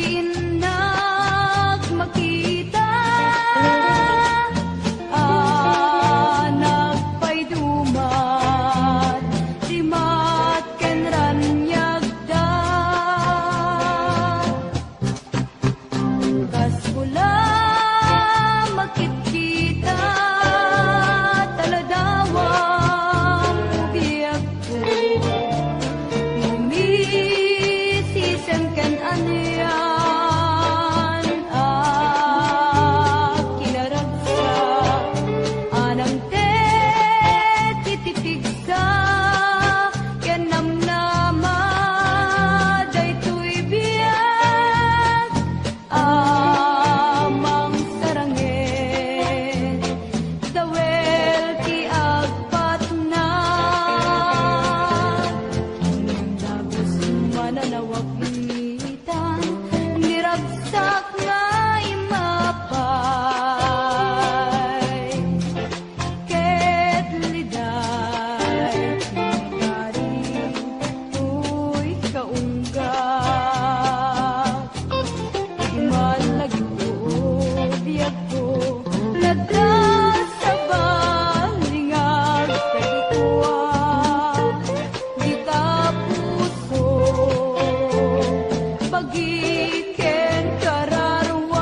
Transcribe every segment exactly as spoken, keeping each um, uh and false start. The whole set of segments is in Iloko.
Innak makita a nagpaiduman ti mat ken raniagda. Kas kula makitkita, taladawang biag Umisisem ken anian a kinaragsak, a nangted iti pigsa ken namnama daytoy biag. Amang sarangit, dawel ti agpatna. Ngem dagus mananawag itan, niragsak nga immapay. Ket liday ti kari toy kaunggat. Idi man lagipko, biagko, nadda sa balingag, kadikua, dita puso, bagi ken kararuan.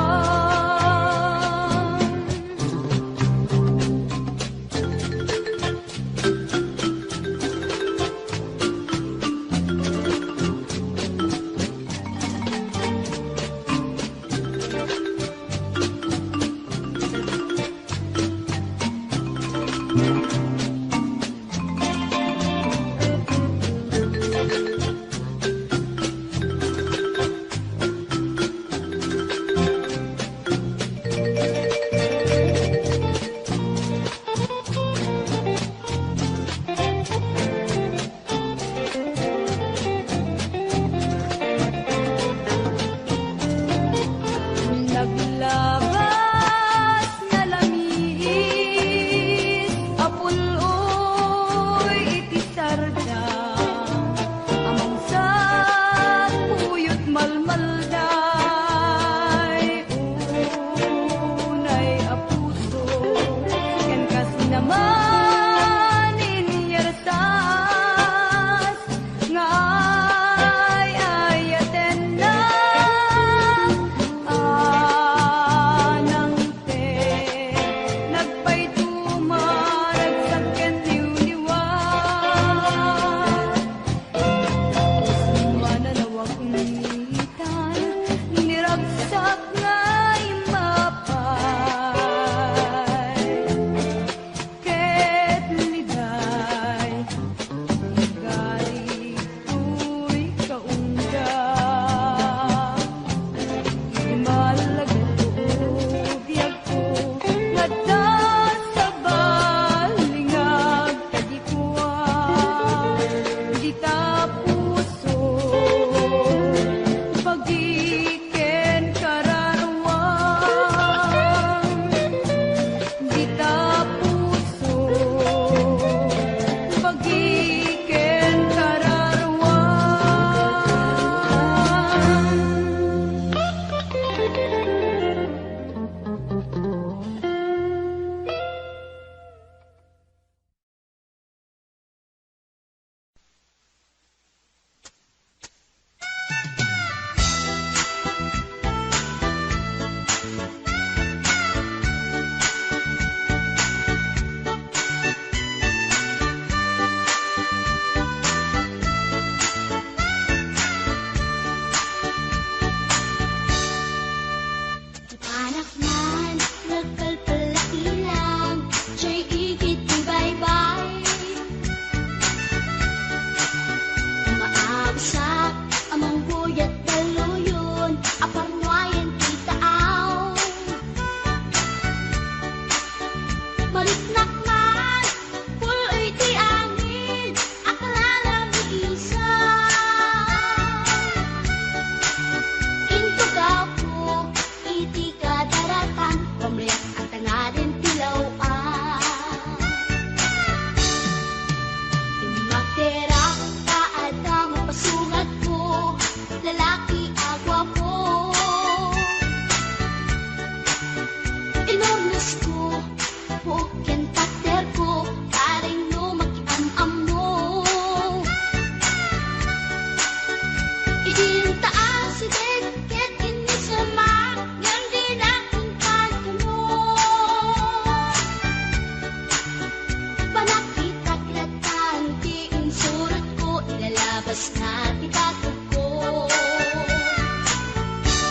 Naglabas nga lamiis a pul-oy iti sarda, a mangsagbuyot malmalday, unay a puso, ken kas naman inyertas nga ay-ayatenna a nangted, nagpaiduma, ragsak ken liwliwa. Mananawag itan,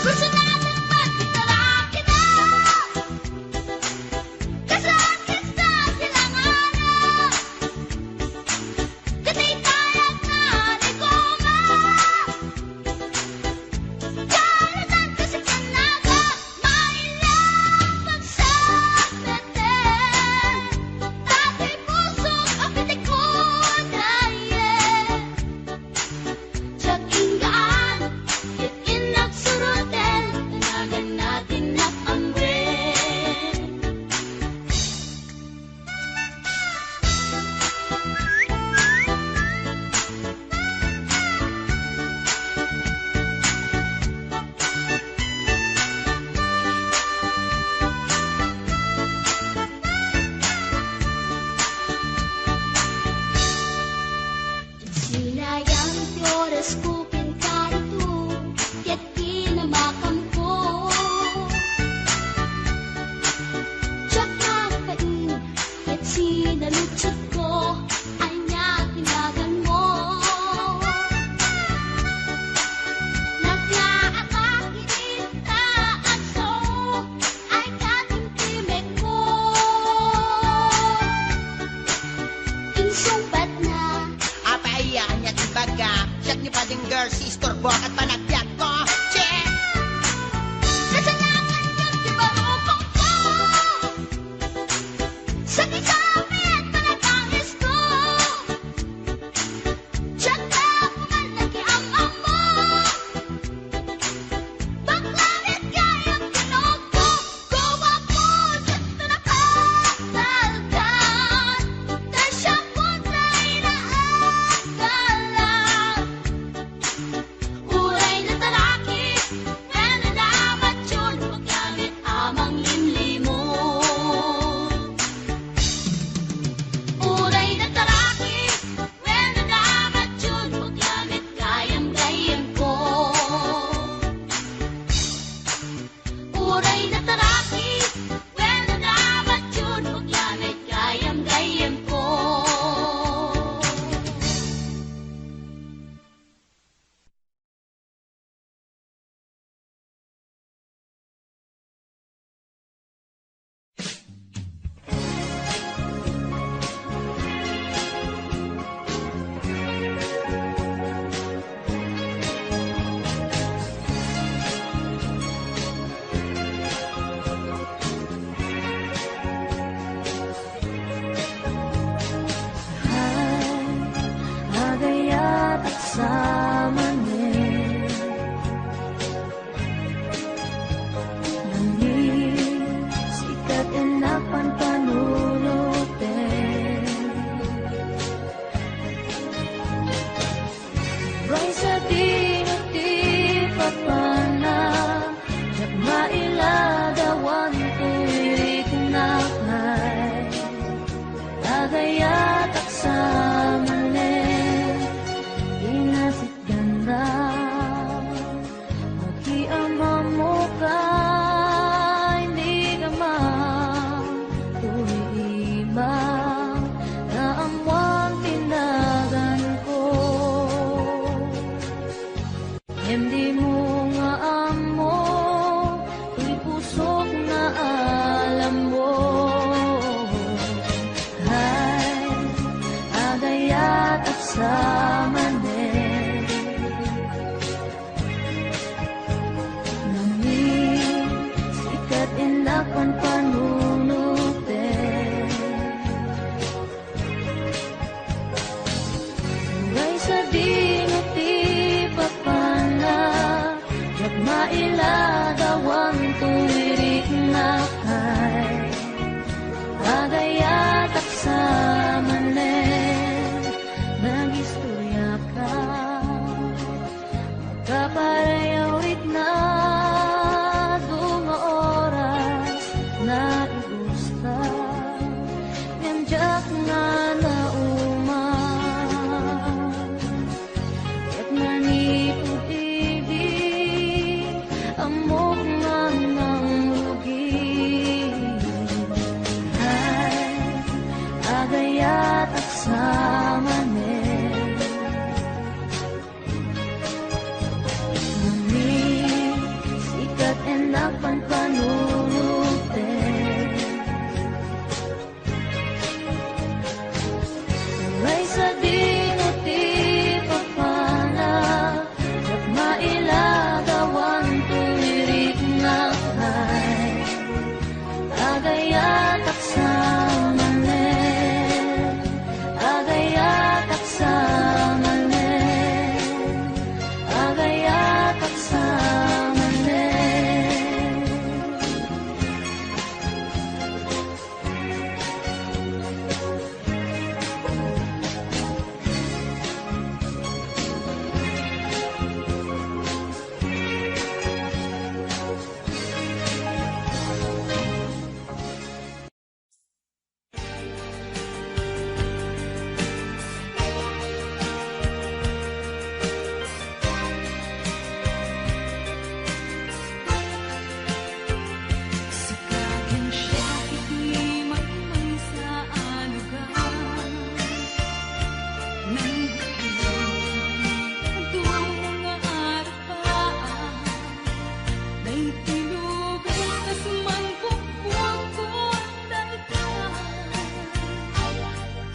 Personalan man ti tarakina. Kasakit sa silanganan. Kataytayan na ni Goma. Kalutan kasi kanaga. Maila pagsapete. Tatay puso, apite ko, daye. Diak inggaan, ket innak suroten, danaganna ti innak amwen. Sinayang ti orasko kenka dito, ket kinamakamko. Diak nagpain, ket sinaludsodko, ania ti naganmo? Napiaak iti taanso, ay katimtimekko. Insungbatna. Apay aya, ania ti ibaga? Siak ni Bading Girl, si istorbo ket panagbiagko. Che! Kasalakan ket ti barukongko. Sakit-sakit panagangisko. Diak la kuman nakiam-ammo. Bakla met gayam tinuktok. Guwapos ket napatalkan. Ta siak kontra inaagalan. Uray natarakis, wenno namatyon, bakla met a manglimlimon. Uray natarakis, wenno namatyon, bakla met gayam-gayamko. Uray natarakis, wenno namatyon, bakla met gayam-gayamko. Ay, agayat ak sa manen. Nangin, sikat innak panpanunoten. Uray sadino ti papanna, diak mailadawan toy riknak ay. Agayat ak sa manen, inasitganra. Makiamammo ka, indik ammo toy iba, ta ammoan ti naganko. Ngem dimo nga ammo, toy pusok naalammo. Ay, agayat ak sa manen. Nangin, sikat innak panpanunoten. Uray sadino ti papanna, diak mailadawan toy riknak ay. Agayat ak sa manen, nagistoriaka. Kapareho rikna, adu nga oras naibustak, ngem diak nga nauman. Ket manipud idi, ammok nga nangrugi. Ay, agayat ak sa manen. Nangin, Iti lubong kas manbukbukot dayta.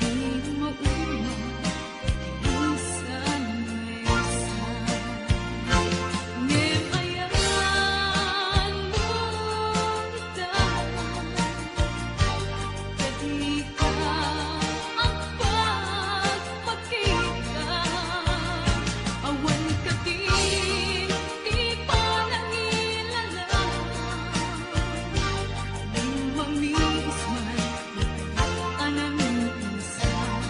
Di mauna, minsan maysa. Ngem ayanmo ita. Kadika agpagpakita, awan kadin ti panangilala. Ngem mamiis man a namiisan.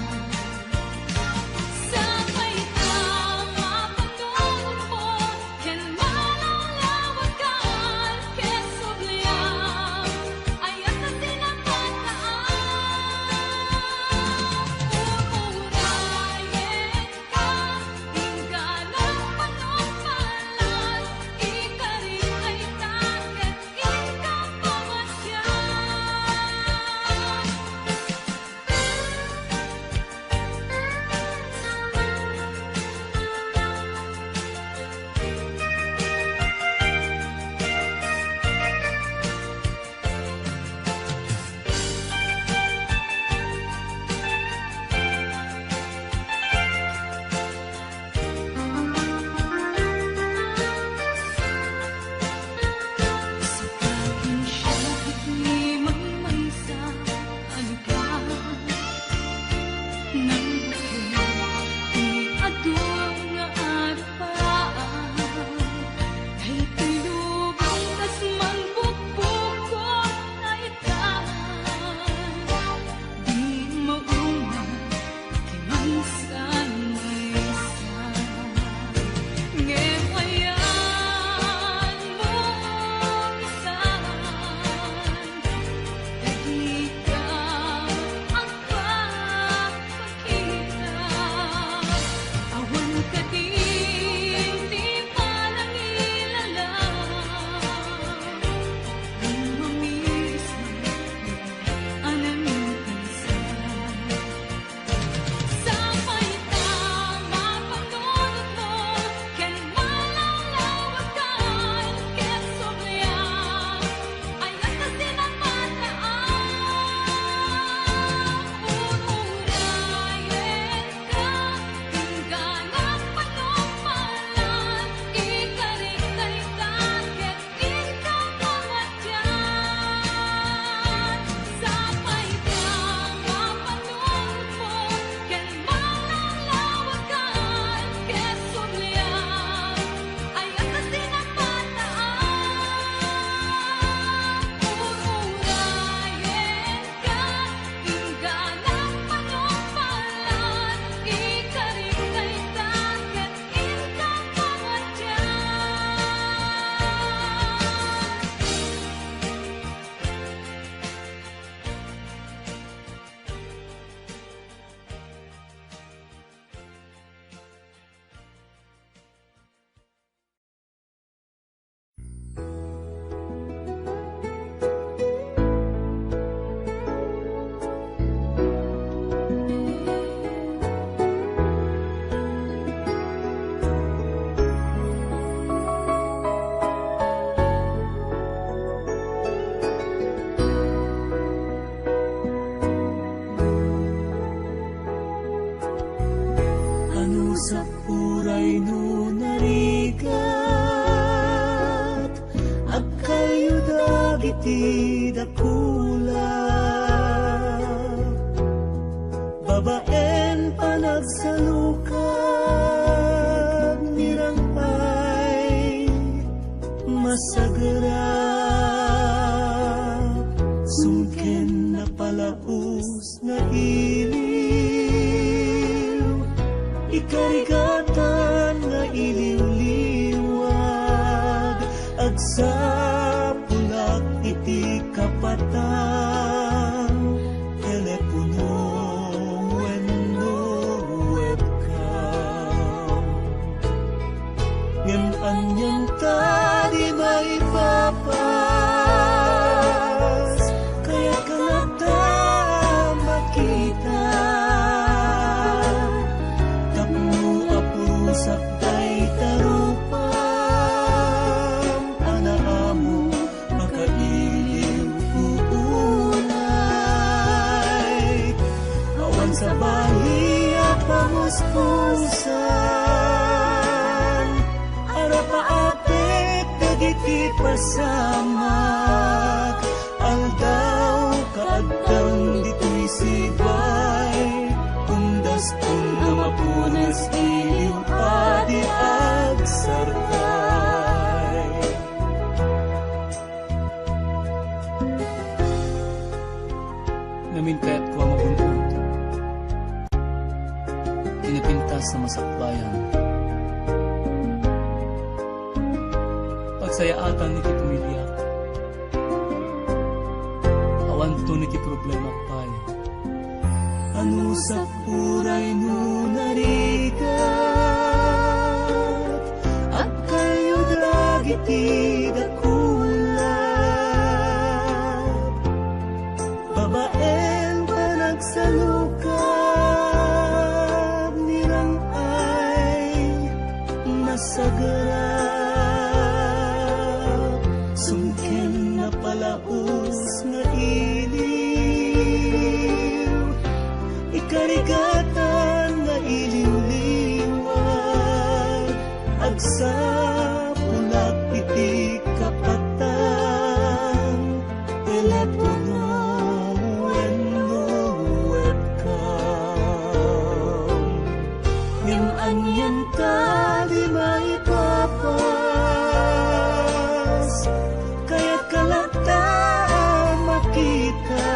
Sapay ta mapanunotmo ken malawlawagan ket subliam, ayat a sinapataan. Uurayenka, inggana panungpalan, ikarik dayta ket inka pamatian. Sika ken siak ti maymaysa a lugar. Nang bukod ti adu nga arpaan, daytoy lubong kas mangbukbukot a itan. Di mauna ti maysa-maysa. Ngem ayanmo itan, dagita agpakpakita. Awan kadin ti panangilala. Ngem mamiis man a namiisan. Sapay ta mapanunotmo ken malawlawagan ket subliam, ayat a sinapataan. Uurayenka, inggana panungpalan, ikarik dayta ket inka pamatian. Sapay ta mapanungpot ken malawlawagan ket subliam, ayat a sinapataan. Uurayenka, inggana panungpalan, ikarik dayta ket inka pamatian. Anusat uray no narigat, agkalyo dagiti dakula. Babaen panagsalukag, nirang pay masagera, sungken napalaus nga iliw, ikarigatan nga iliwliwag, agsapulak iti kapatang telepono wenno webcam. Ngem anian ta di maipapas, kayatna ta makita, tapno apusak dayta rupam a Samak, aldaw ka addam ditoy sibay, umdaston a mapunas iliw a di agsarkay. Ngamin kayatko a magun-od ti napintas a masakbayan. Pagsayaatan iti pamiliak. Awanton iti problema pay. Anusak uray no narigat, agkalyo dagiti dakula. Babaen panagsalukag ni Rang-ay nasagrap, sumken napalaus nga iliw, ikarigatan nga iliwliwag, agsapulak iti kapatan. Telepono wenno webcam. Ngem anian ta di maipapas? Kayatka latta a makita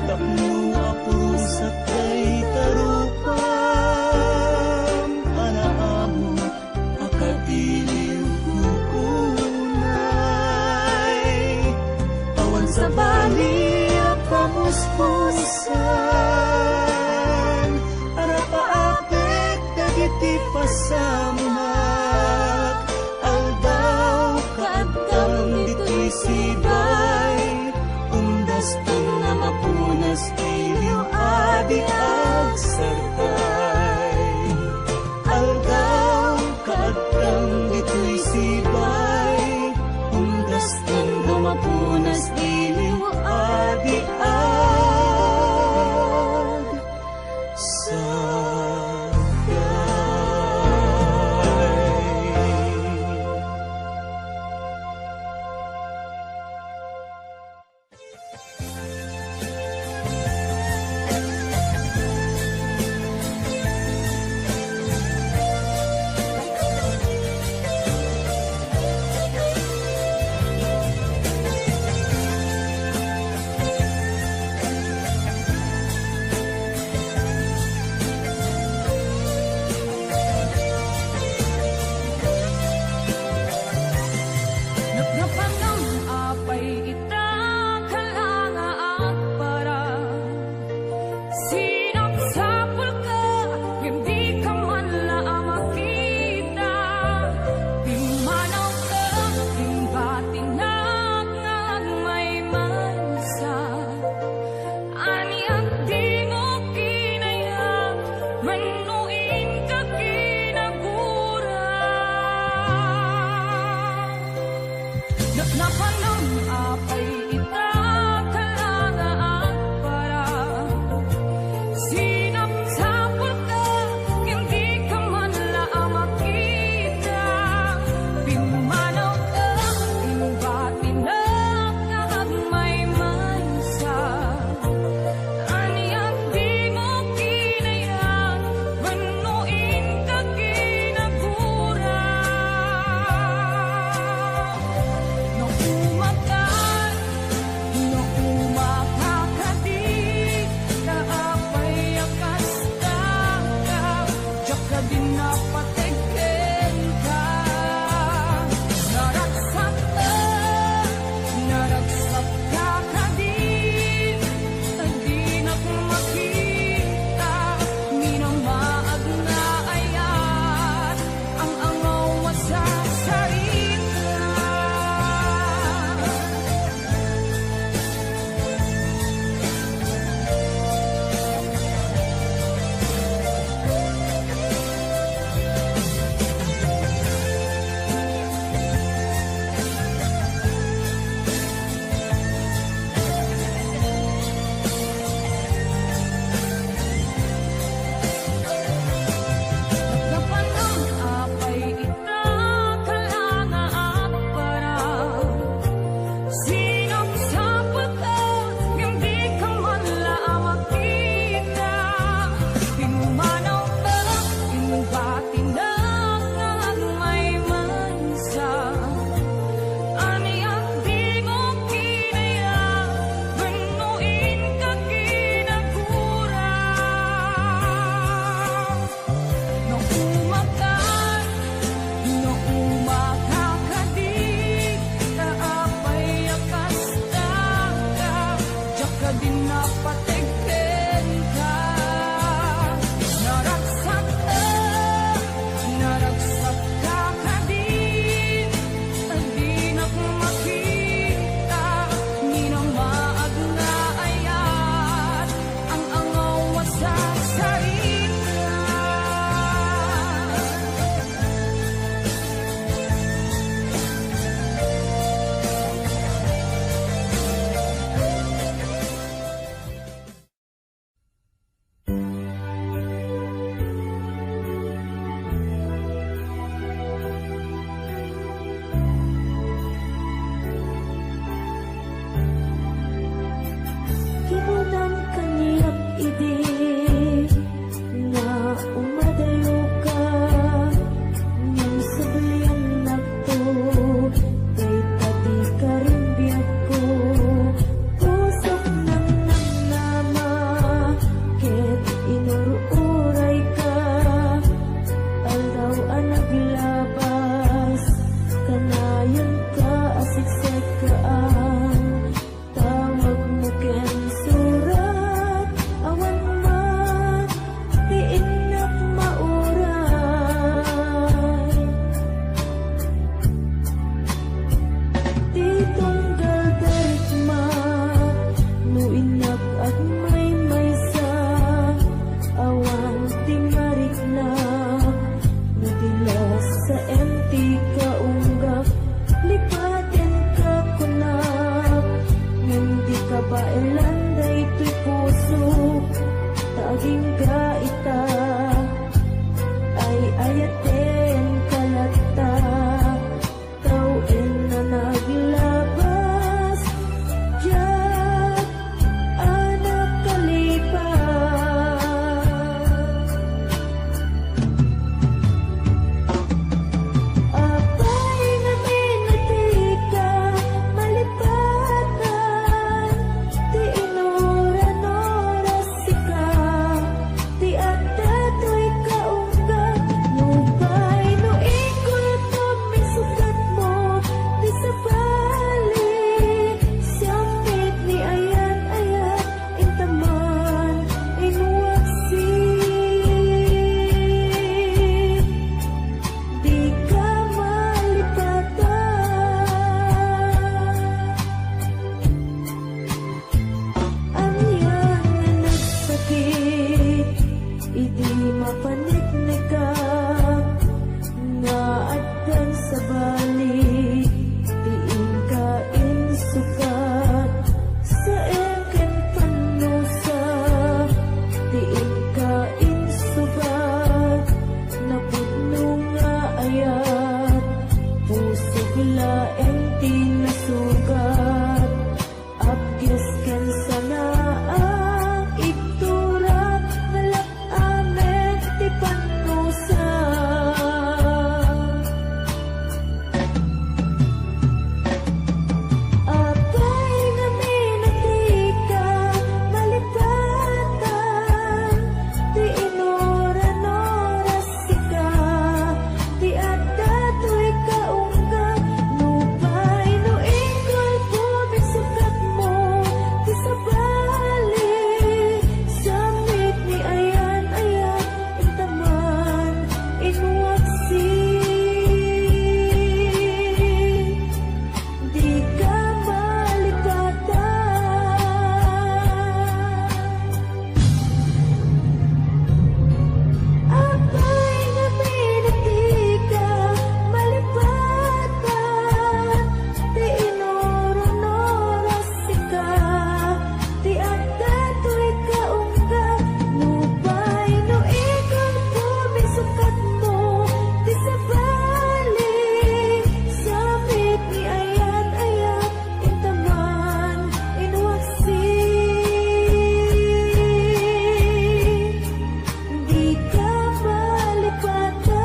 tapno apusak dayta rupam a naammo a kailiwko unay. Awan sabali a pamuspusan, arapaapek dagiti pasamak. Aldaw ka addam ditoy sibay, umdaston a mapunas iliw a di agsarkay. Aldaw ka addam ditoy sibay, umdaston a mapunas iliw a di agsarkay. Napnapanam apay ita, kala nga agparang. Sinapsapulka, ngem dika man la a makita. Pimmanawka, imbatinak nga agmaymaysa. Ania dimo kinayat wenno inka kinagura? Napnapanam apay ita, kala nga agparang? Sinapsapulka, ngem dika man la a makita. Pimmanawka, imbatinak nga agmaymaysa. Ania dimo kinayat wenno inka kinagura? No umakan Laeng ti nasugat, appias ken sana a igtura, nalak amin ti pannusa. Apay nga minatika, malipatan ti inuran-oras sika, ti adda toy kaunggan, nupay no ikalbo, misukatmo ti sabali, samit ni ayan-ayan, intaman, inwaksi. Dika malipatan. Apay nga minatika, malipatan ti inuran-oras sika, ti adda toy kaunggan, nupay no ikalbo, misukatmo ti sabali, samit ni ayan-ayan, intaman, inwaksi. Dika malipatan.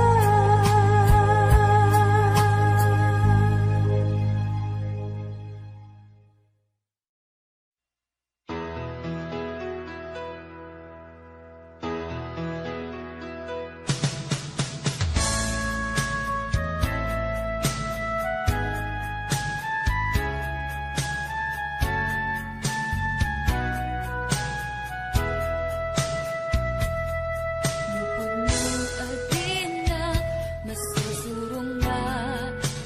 Nupudno a dinak masusurong nga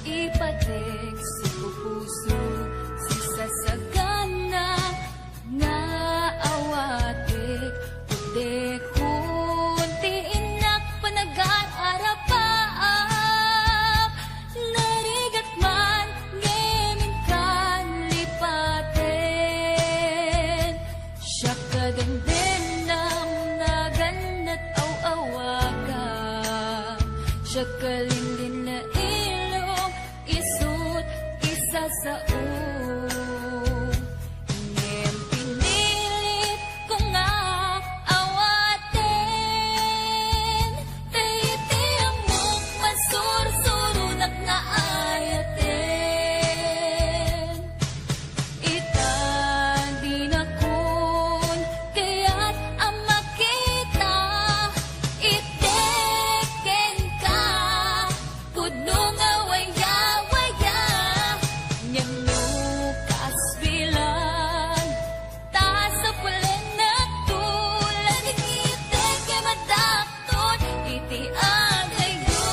ipatik sa pupuso, sisasagana nga awatek, pudekon ti innak panagar-arapaak, narigat man ngem inkan lipaten, siak a dengdengam, naganat aw-awagam, siak a linlinna ilong, isut' isasaom. Ngem pinilit ko nga awaten, ta iti ammok, mansursuronak nga ayaten. Ita dinakon kayat a makita, iti kenka, pudno nga waya-waya, ngem no kasbilan, ta sapulennakto, lagittek ket madakton iti agayyo.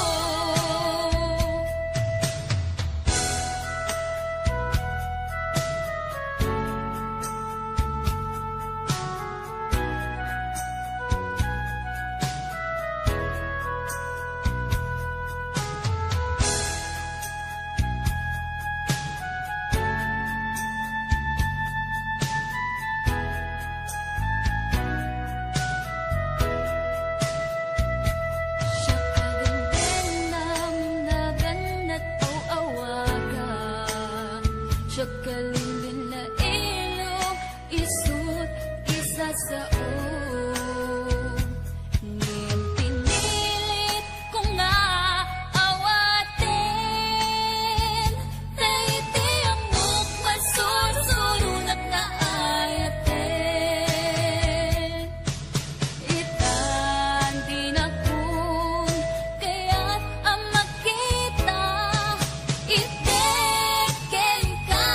Siak a dengdengam, naganat aw-awagam, siak a linlinna ilong, isut' isasaom. Ngem pinilit ko nga awaten, ta iti ammok, mansursuronak nga ayaten. Ita dinakon kayat a makita, iti kenka,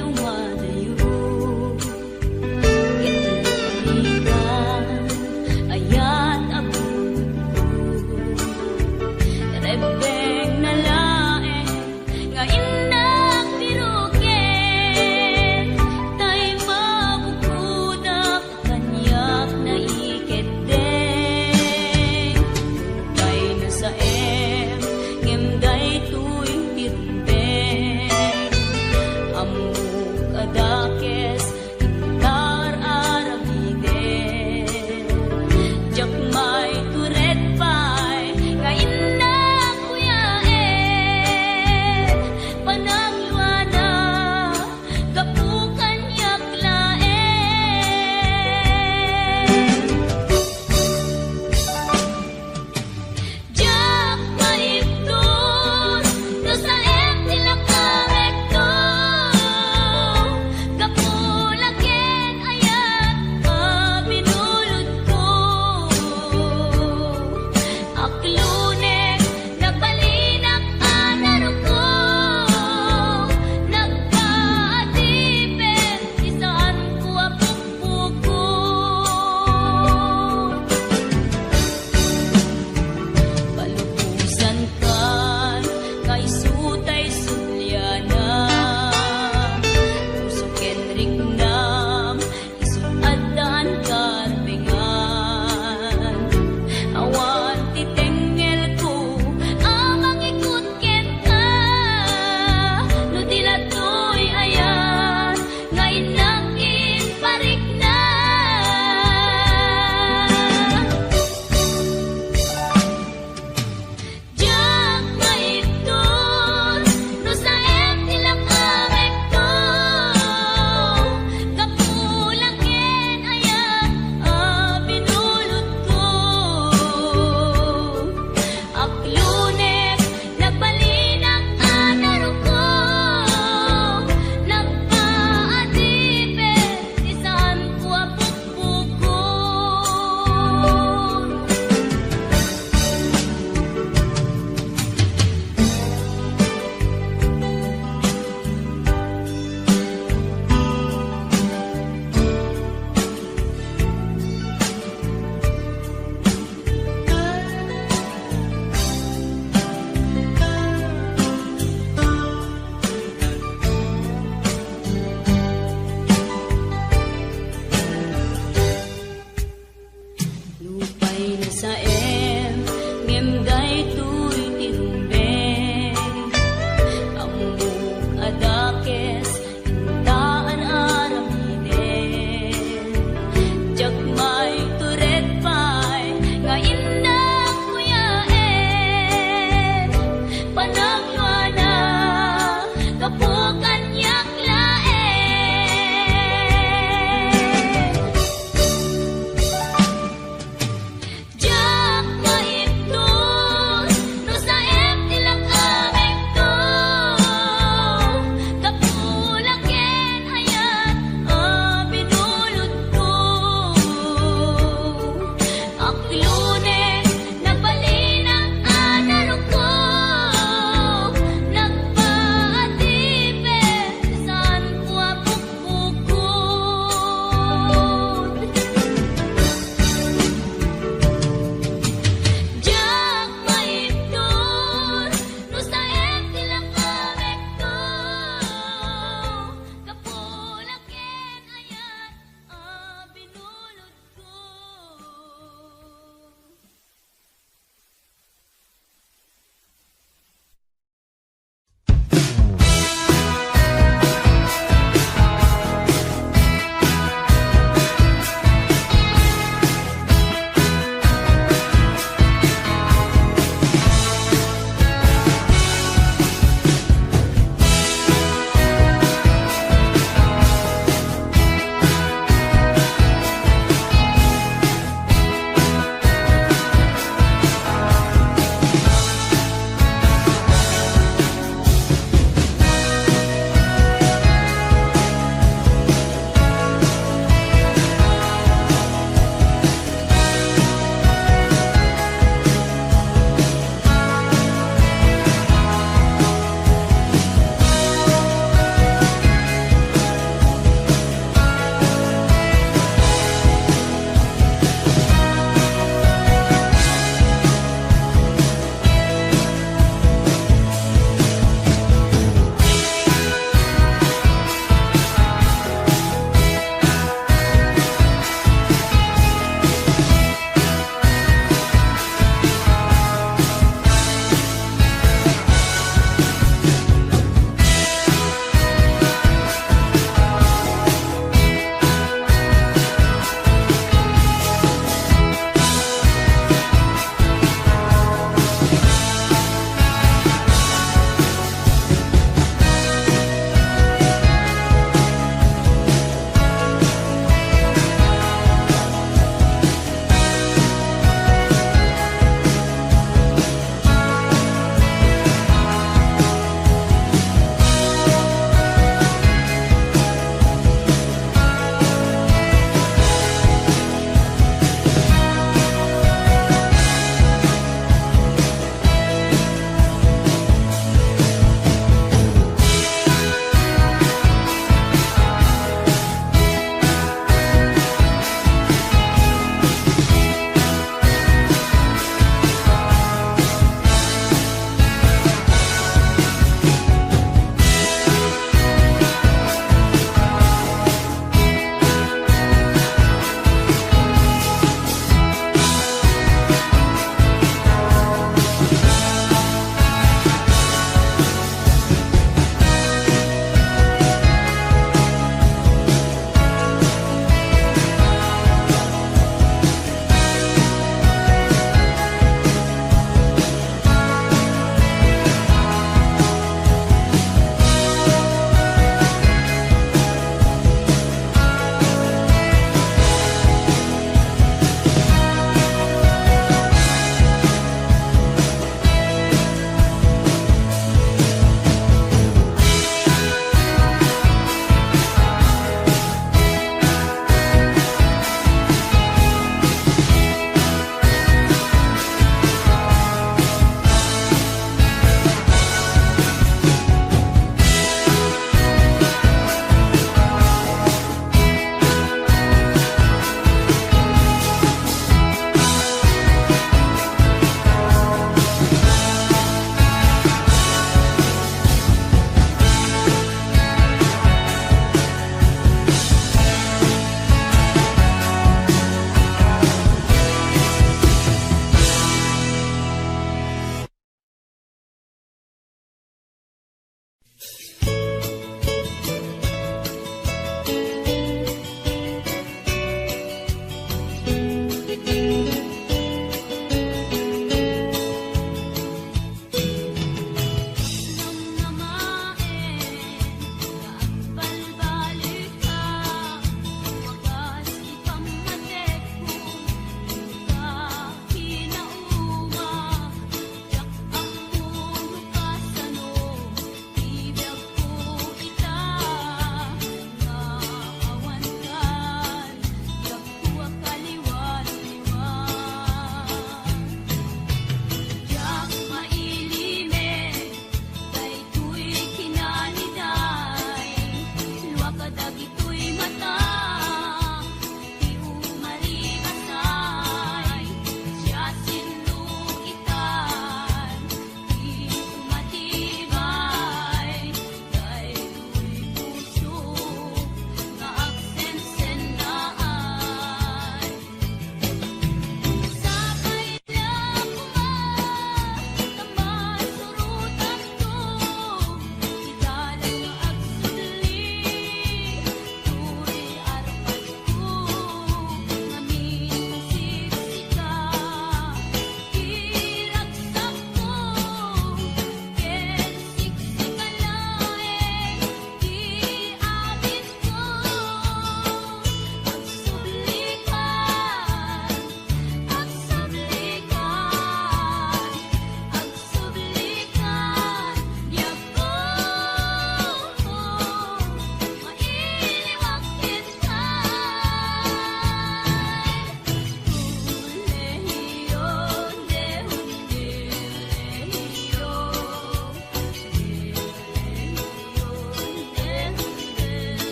umadayo. Ket nagpalitan, ayat a bukod. Rebbengna laeng nga innak piruken, tay mabukodak kaniak naikeddeng. Tay nasaem, ngem daytoy ti rebbeng. Ammok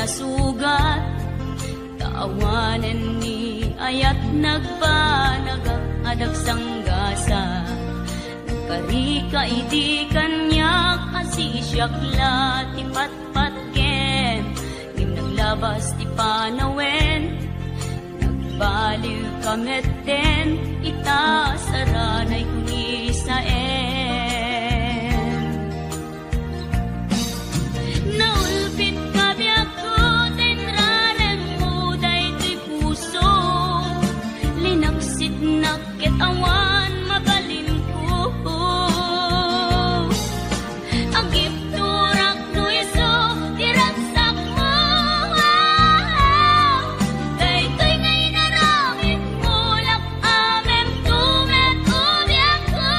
sugat, ta awanen ni ayat nagbanagak a dagsanggasat. Nagkarika idi kaniak a sisiak la ti patpatgen, ngem naglabas ti panawen. Nagbaliwka metten ita saranay kunisaen. Naulpitka biagko ta inraremmo daytoy puso. Linaksitnak ket awan mabalinko. Agipturak no isu ti ragsakmo. Daytoy nga inaramidmo, lak-amemto met, o biagko.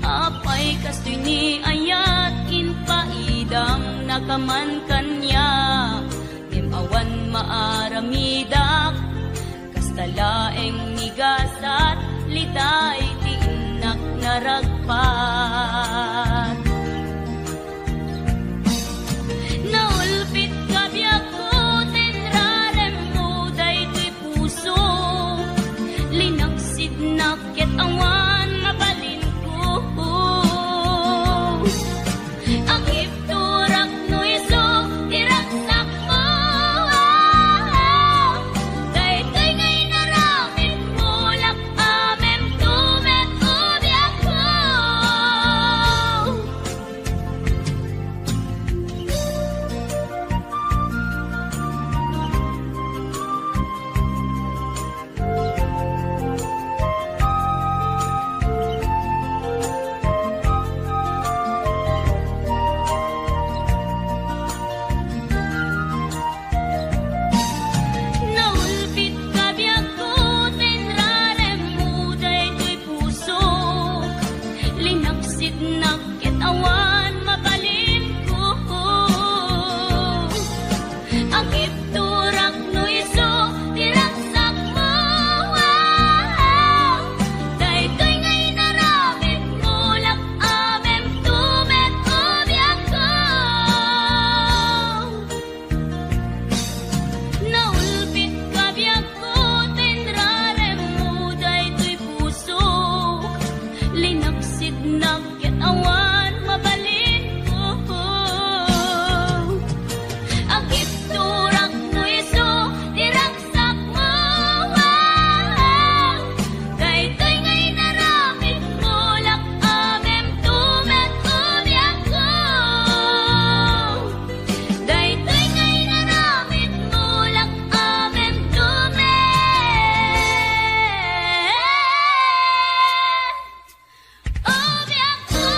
Apay kastoy ni ayat, impaidamnaka man kaniak, ngem awan maaramidak. Kasta laeng ni gasat, liday ti innak naragpat. Naulpitka biagko ta inraremmo daytoy puso. Linaksidnak ket awan mabalinko. Agipturak no isu ti ragsakmo. Daytoy nga inaramidmo, lak-amemto met, o biagko. Naulpitka biagko ta inraremmo daytoy puso. Linaksidnak ket awan mabalinko. Agipturak no isu ti ragsakmo. Daytoy nga inaramidmo, lak-amemto met, o biagko. Naulpitka biagko ta inraremmo daytoy puso. Linaksidnak ket awan mabalinko. Agipturak no isu ti ragsakmo. Daytoy nga inaramidmo, lak-amemto met, o biagko. Daytoy nga inaramidmo, lak-amemto met, o biagko.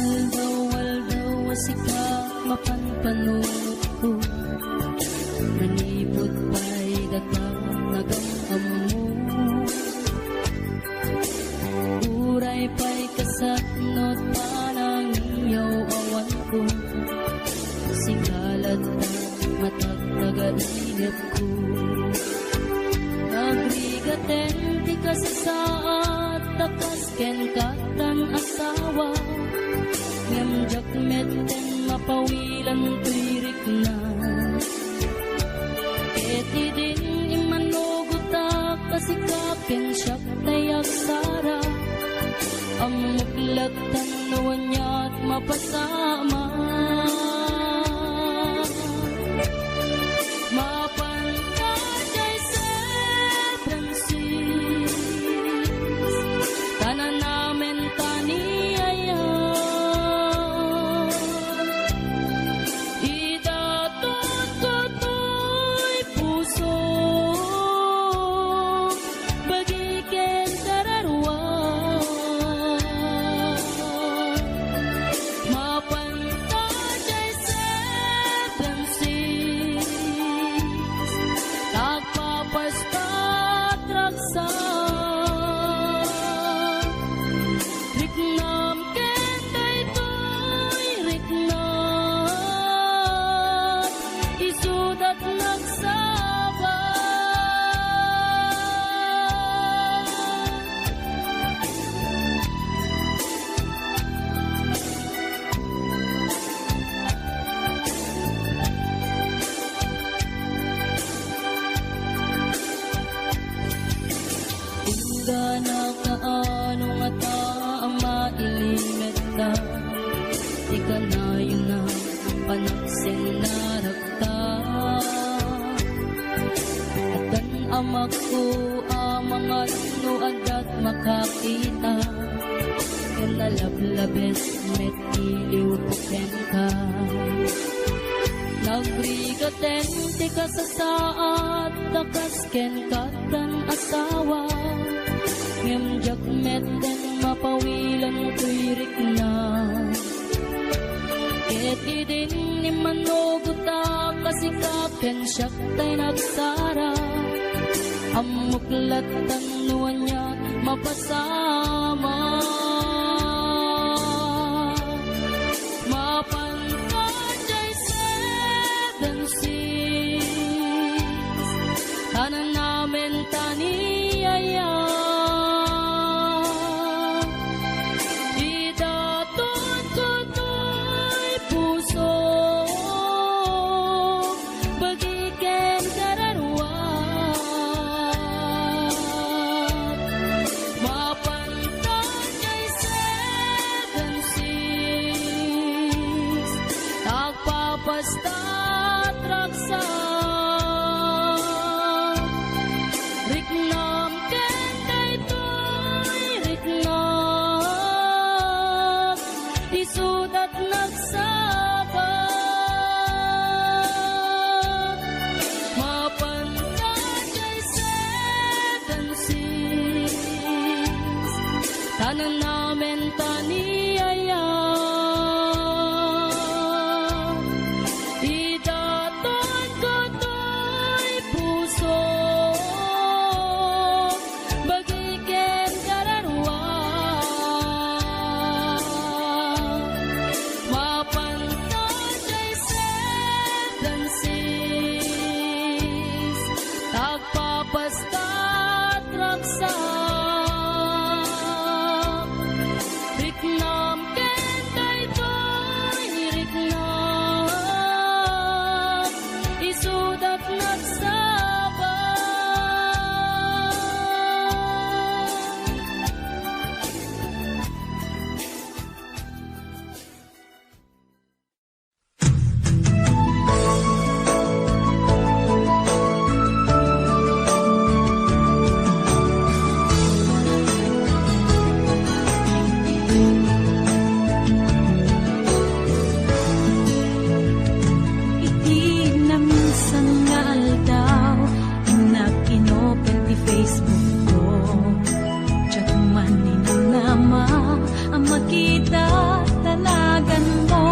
Aldaw-aldaw a sika mapanpanunotko, manipud pay data nagam-ammo. Uray pay kasano ta nangiyaw awanko, sika latta matagtagainepko. Agrigaten ti kasasaad ta kas kenka tan asawa, ngem diak metten mapawilan toy rikna. Ket idin immanugotak a sika ken siak tay agsara, ammok lattan no aniat mapasamak. Mapan ka jay San Francisco, kananamen ta ni ayat. Ida tutko toy puso, bagi Ko a mangan no adda't makakita, ken nalablabes met iliwko kenka. Nagrigaten ti kasasaad ta kas ken kattan asawa, ngem diak metten mapawilen toy rikna. Ket idin immanugotak a sika ken siak tay nagsara, ammok lattan no ania mapasamak. Mapan ka jay seven six, ta nanamen ta ni Yaya. Idaton ko toy puso, bagi ken kararuak. Mapan ka jay seven six, agpapastat ragsak. Riknam ken daytoy riknak, isudat nagsaka. Mapan ka jay seven six, ta nanamen ta ni Yaya. Idaton ko toy puso, bagi ken kararuak. Mapan ka jay seven six, agpapastat ragsak. Riknam ken daytoy riknak, isudat nagsaka. Iti naminsan nga aldaw, innak inopen ti Facebook ko. Diak man ninamnama a makita ta naganmo.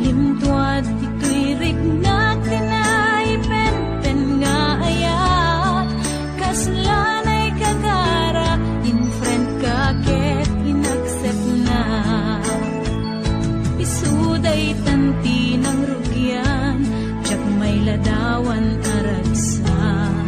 Limtuad ditoy riknak ti naipenpen nga ayat. Kasla naikagara, in-friend ka ket in-accept na. Isu daytan ti nangrugian, diak mailadawan a ragsak.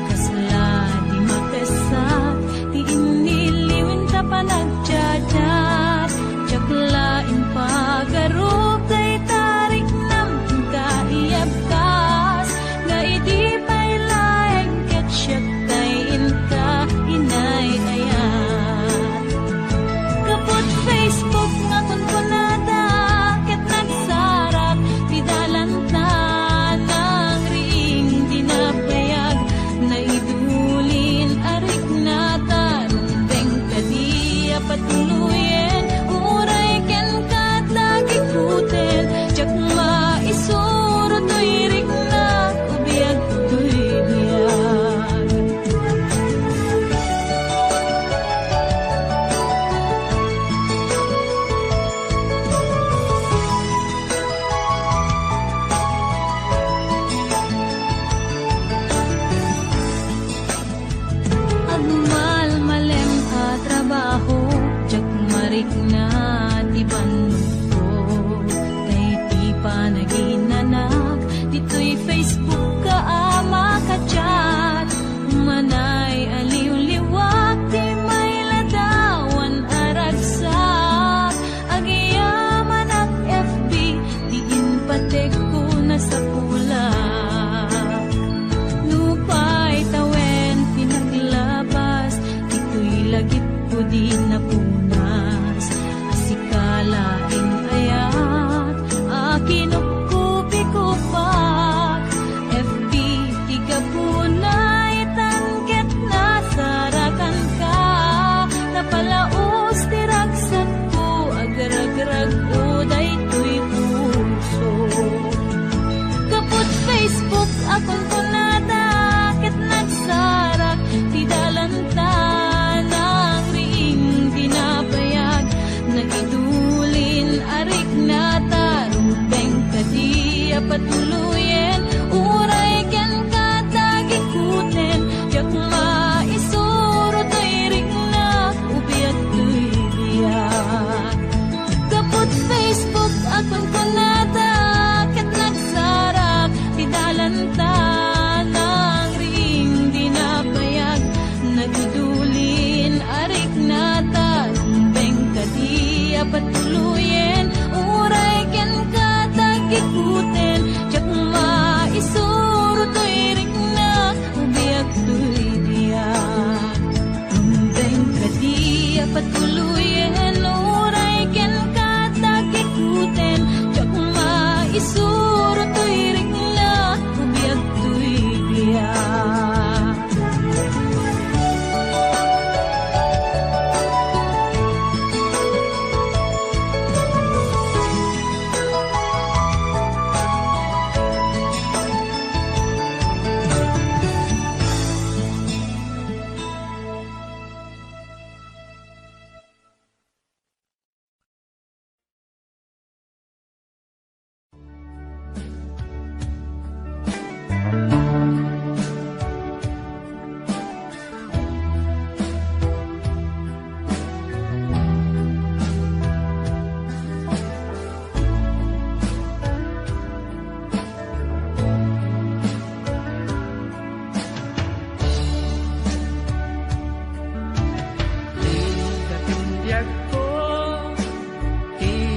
Kasla di mapessak ti innilliwen ta panagchat-chat. Diak la impagaruk dayta riknam nga iyabkas, nga idi pay laeng ket siak tay inka inay-ayat. Gapu iti Facebook nga kunkunada ket nagsarak ti dalan ta nangriing di nabayag. Naidulin a rikna ta rumbeng kadi a patuloyen, uray kenka ta gikuten, diak maisuro toy rikna, ubiag toy biag. Agmalmalem a trabaho, diak marikna ti bannogko. Daydi panaginanak, ditoy Facebook ka a makachat. Umanay a liwliwak ti mailadawan a ragsak. Agyamanak F B, ti inpatekko nasapulak. Nupay tawen ti naglabas, ditoy lagipko di napunas. A sika laeng ayat a kinupkupikupak. F B ti gapuna itan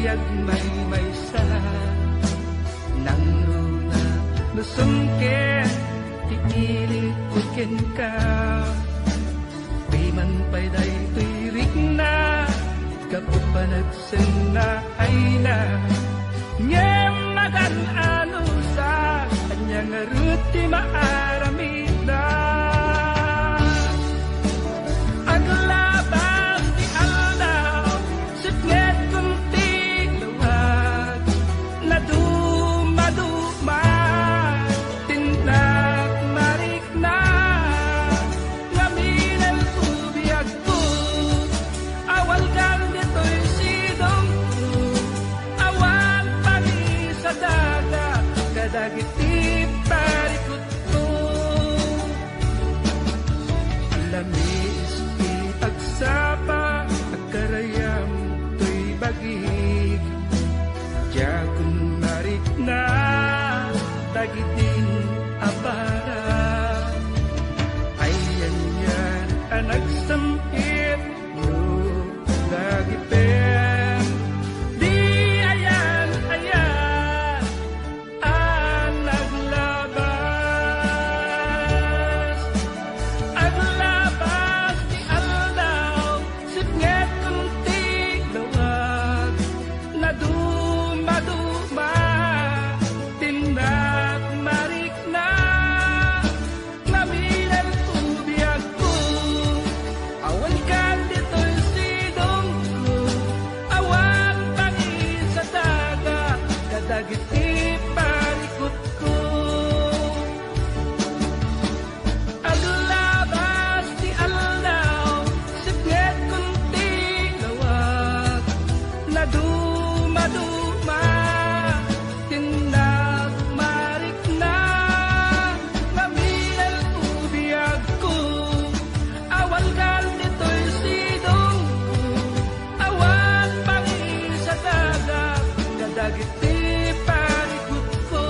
Agmaymaysa, nangruna no sungket ti ilikko kenka. Diman pay daytoy rikna, gapu panagsenna ayna. Ngem magan-ano sa ania ngarud ti maaramidna? Aglabas ti aldaw, sipngetkon ti lawag, nadumaduma ti innak marikna. Ngamin ti biagko, awalkan ditoy sidongko, awan pangisadaga kadagiti parikutko. Lamiis ti agsapa, agkarayam toy bagik. Diakon marikna dagiti abara. Ayan-yan a nagsam-it no nagipen. Di ayan-ayan a naglabas. Aglabas ti aldaw, sipngetkon ti lawag, nadumaduma ti innak marikna. Ngamin ti biagko, awalkan ditoy sidongko, awan pangisadaga kadagiti parikutko. Aglabas ti aldaw, sipngetkon ti lawag, nadumaduma ti innak marikna. Ngamin ti biagko, awalkan ditoy sidongko, awan pangisadaga kadagiti parikutko.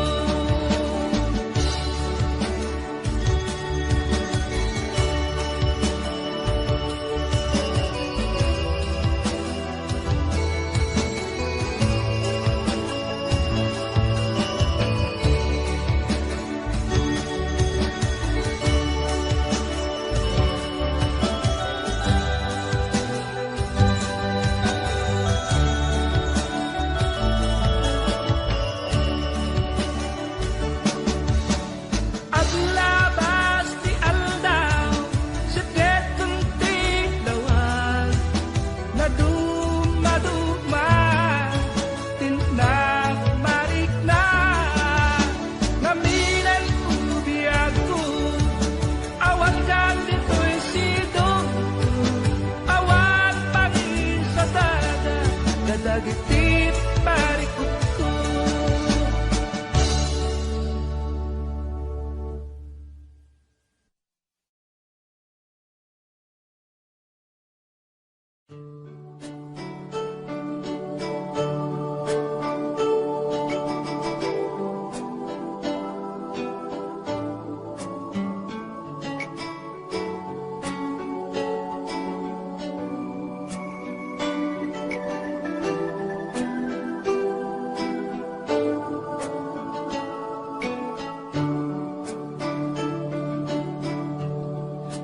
Aglabas ti aldaw, sipngetkon ti lawag, nadumaduma ti innak marikna. Ngamin ti biagko, awalkan ditoy sidongko, awan pangisadaga kadagiti parikutko.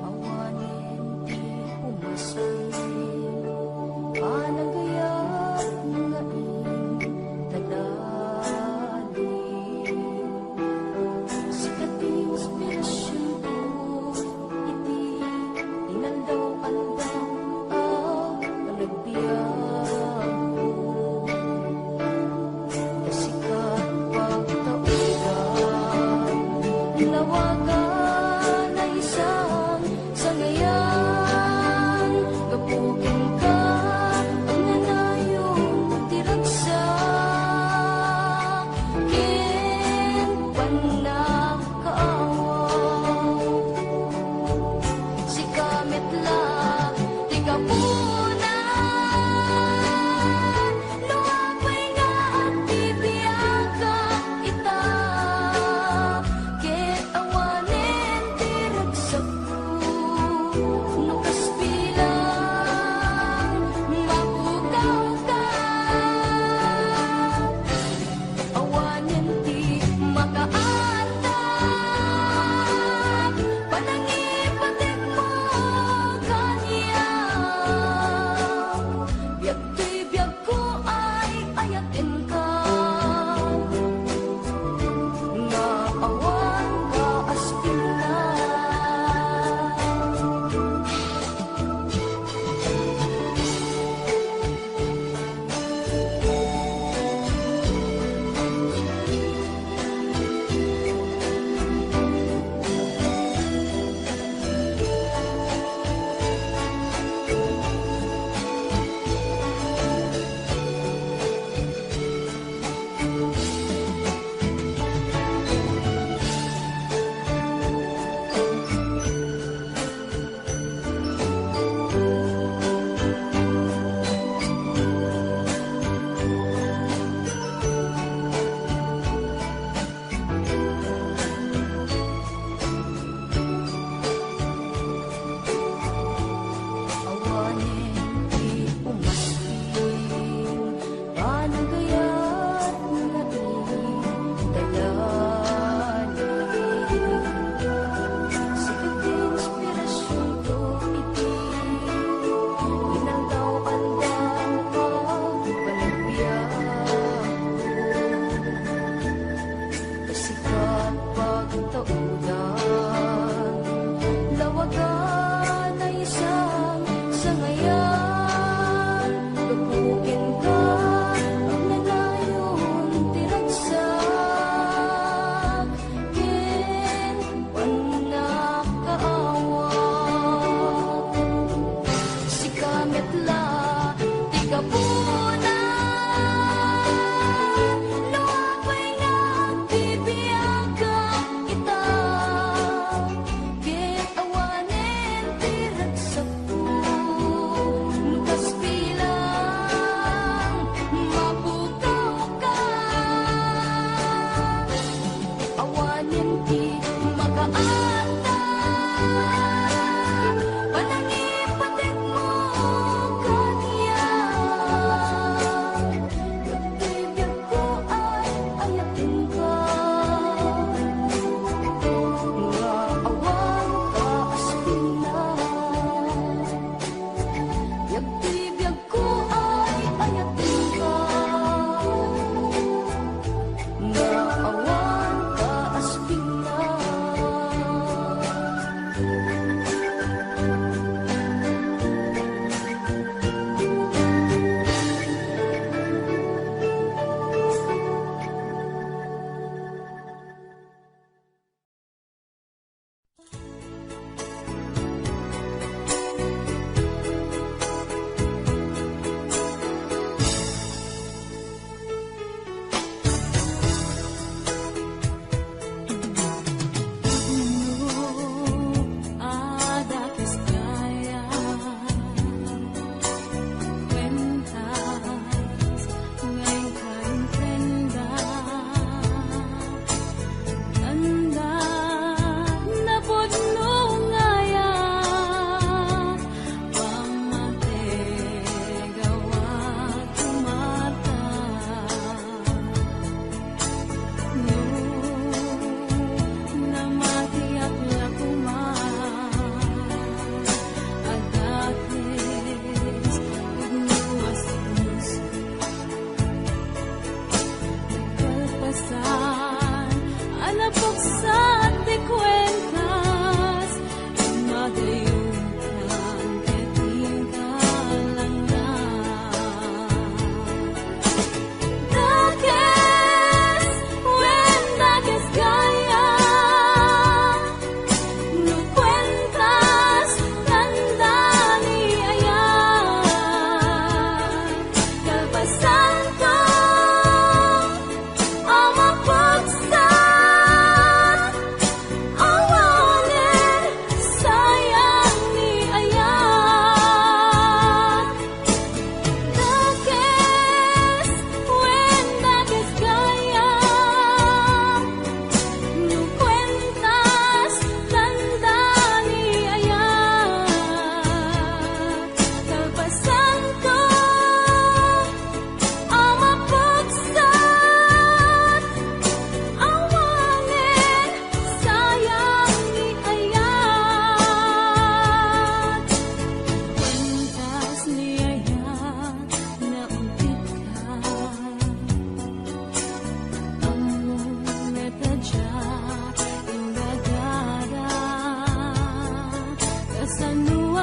Awanen ti pumasay, panagayat nga intadali. Sika ti inspirasionko iti inaldaw-aldaw a panagbiagko. Ta sika pagtaudan, lawagan a isang sangayan, gapu kenka, agnanayon ti ragsak ken pannakaawaw. Sika met la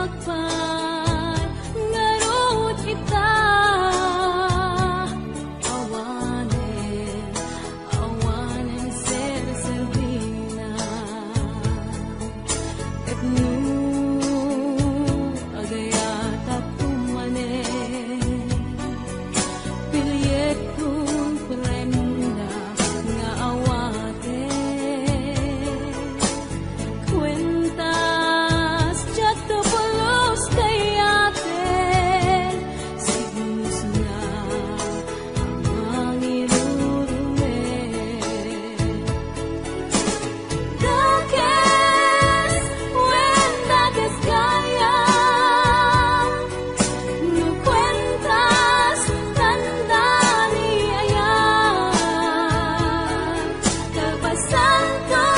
Agpay ngarud ita, awanen, awanen serserbina. Ket no agayatak manen, pilietkon prenda nga awaten. Kuentas, diakto pulos kayaten, sigmusna a mangirurumek. Dakes, wen dakes gayam, no kuentas, tanda ni ayat. Kalpasanto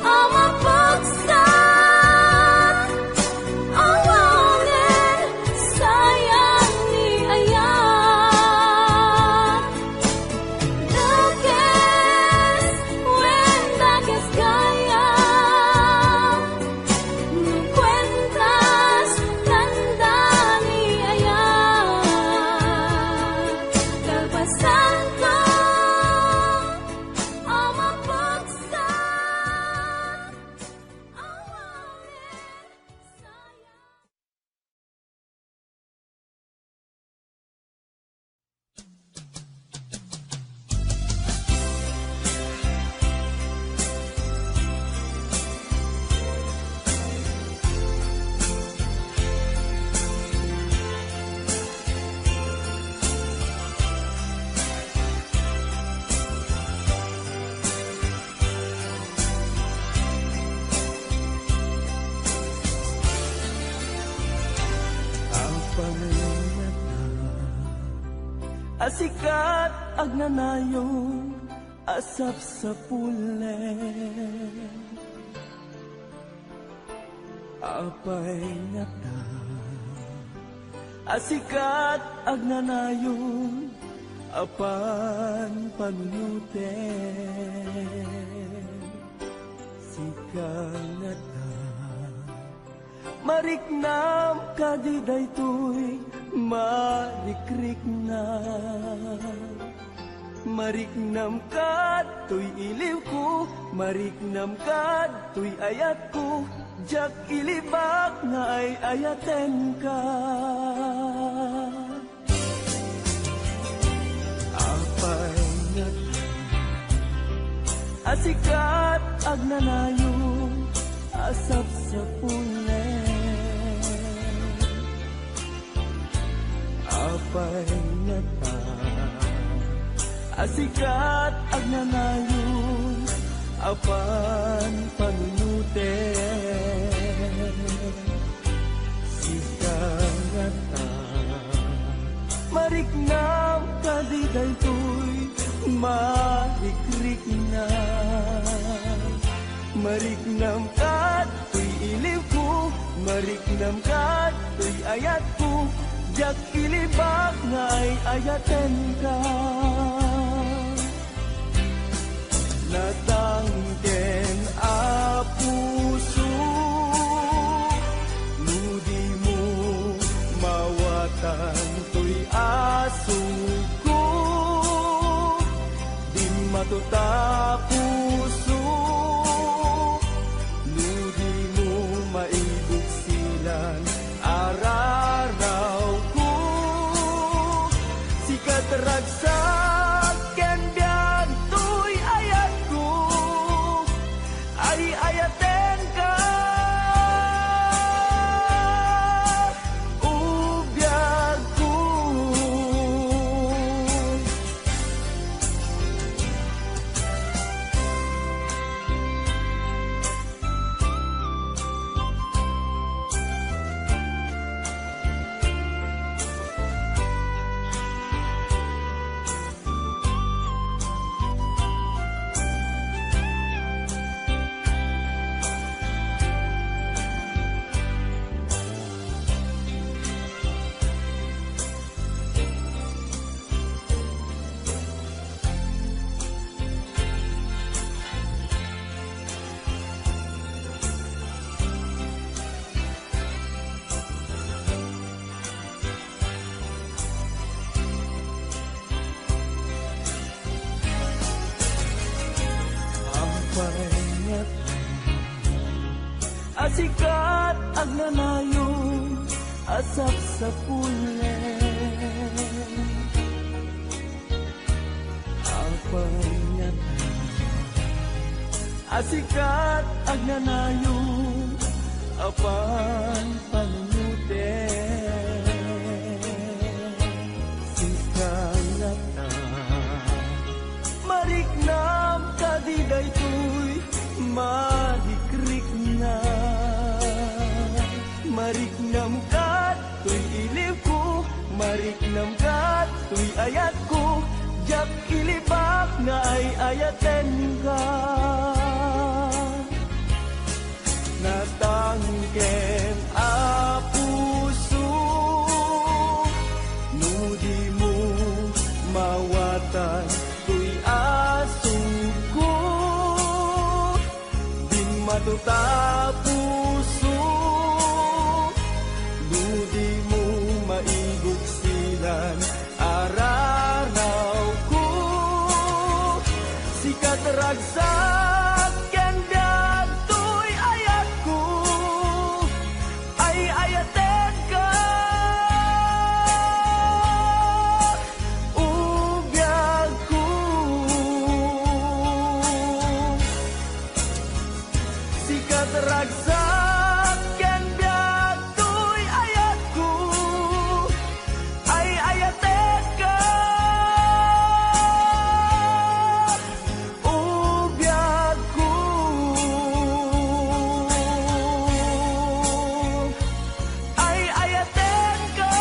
a mapagsat, awanen sayang ni ayat. Dakes, wen dakes gayam, no kuentas, tanda ni ayat. Kalpasanto a mapagsat, awanen sayang. Apanen a sikat agnanayon a sapsapulen. Apay ngata a sikat agnanayon a panpanunuten? Sika ngata, mariknam kadi daytoy marikrikna? Mariknam kadtoy iliwko, mariknam kadtoy ayatko, diak ilibak nga ay-ayatenka. Apay ngata a sikat agnanayon a sapsapulen? Apay ngata a sikat agnanayon a panpanunuten? Sika ngata, mariknam kadi daytoy marikrikna? Mariknam kadtoy iliwko, mariknam kadtoy ayatko, diak ilibak nga ay-ayatenka. Natangken a puso, no dimo mawatan toy asugko. Dimmato ta puso, no dimo maibuksilan a rarawko. Sikat ragsak ken biag toy ayatko, ay-ayatenka, o biagko. Sikat agnanayon a sapsapulen. Apan ngata, a sikat agnanayon a panpanunuten. Sika ngata, mariknam kadi daytoy marikrikna. Mariknam kat toy ilibko, mariknam kat toy ayatko, diak ilibak nga ay-ayatenka. Natangken a puso, no dimo mawatan toy asugko. Dimmato ta puso, no dimo maibuksilan a rarawko. Sikat ragsak ken biag toy ayatko, ay-ayatenka. O biagko, sikat ragsak ken biag toy ayatko, ay-ayatenka. O biagko, ay-ayatenka.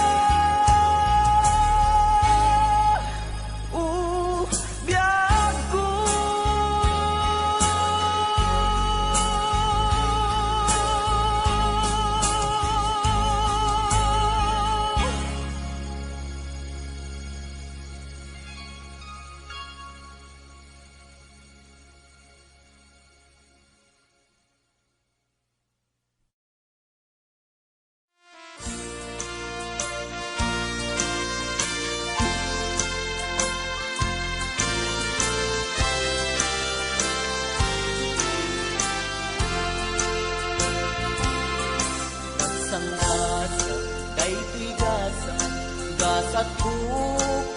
O biagko. Nagsanggasat daytoy gasat, gasatko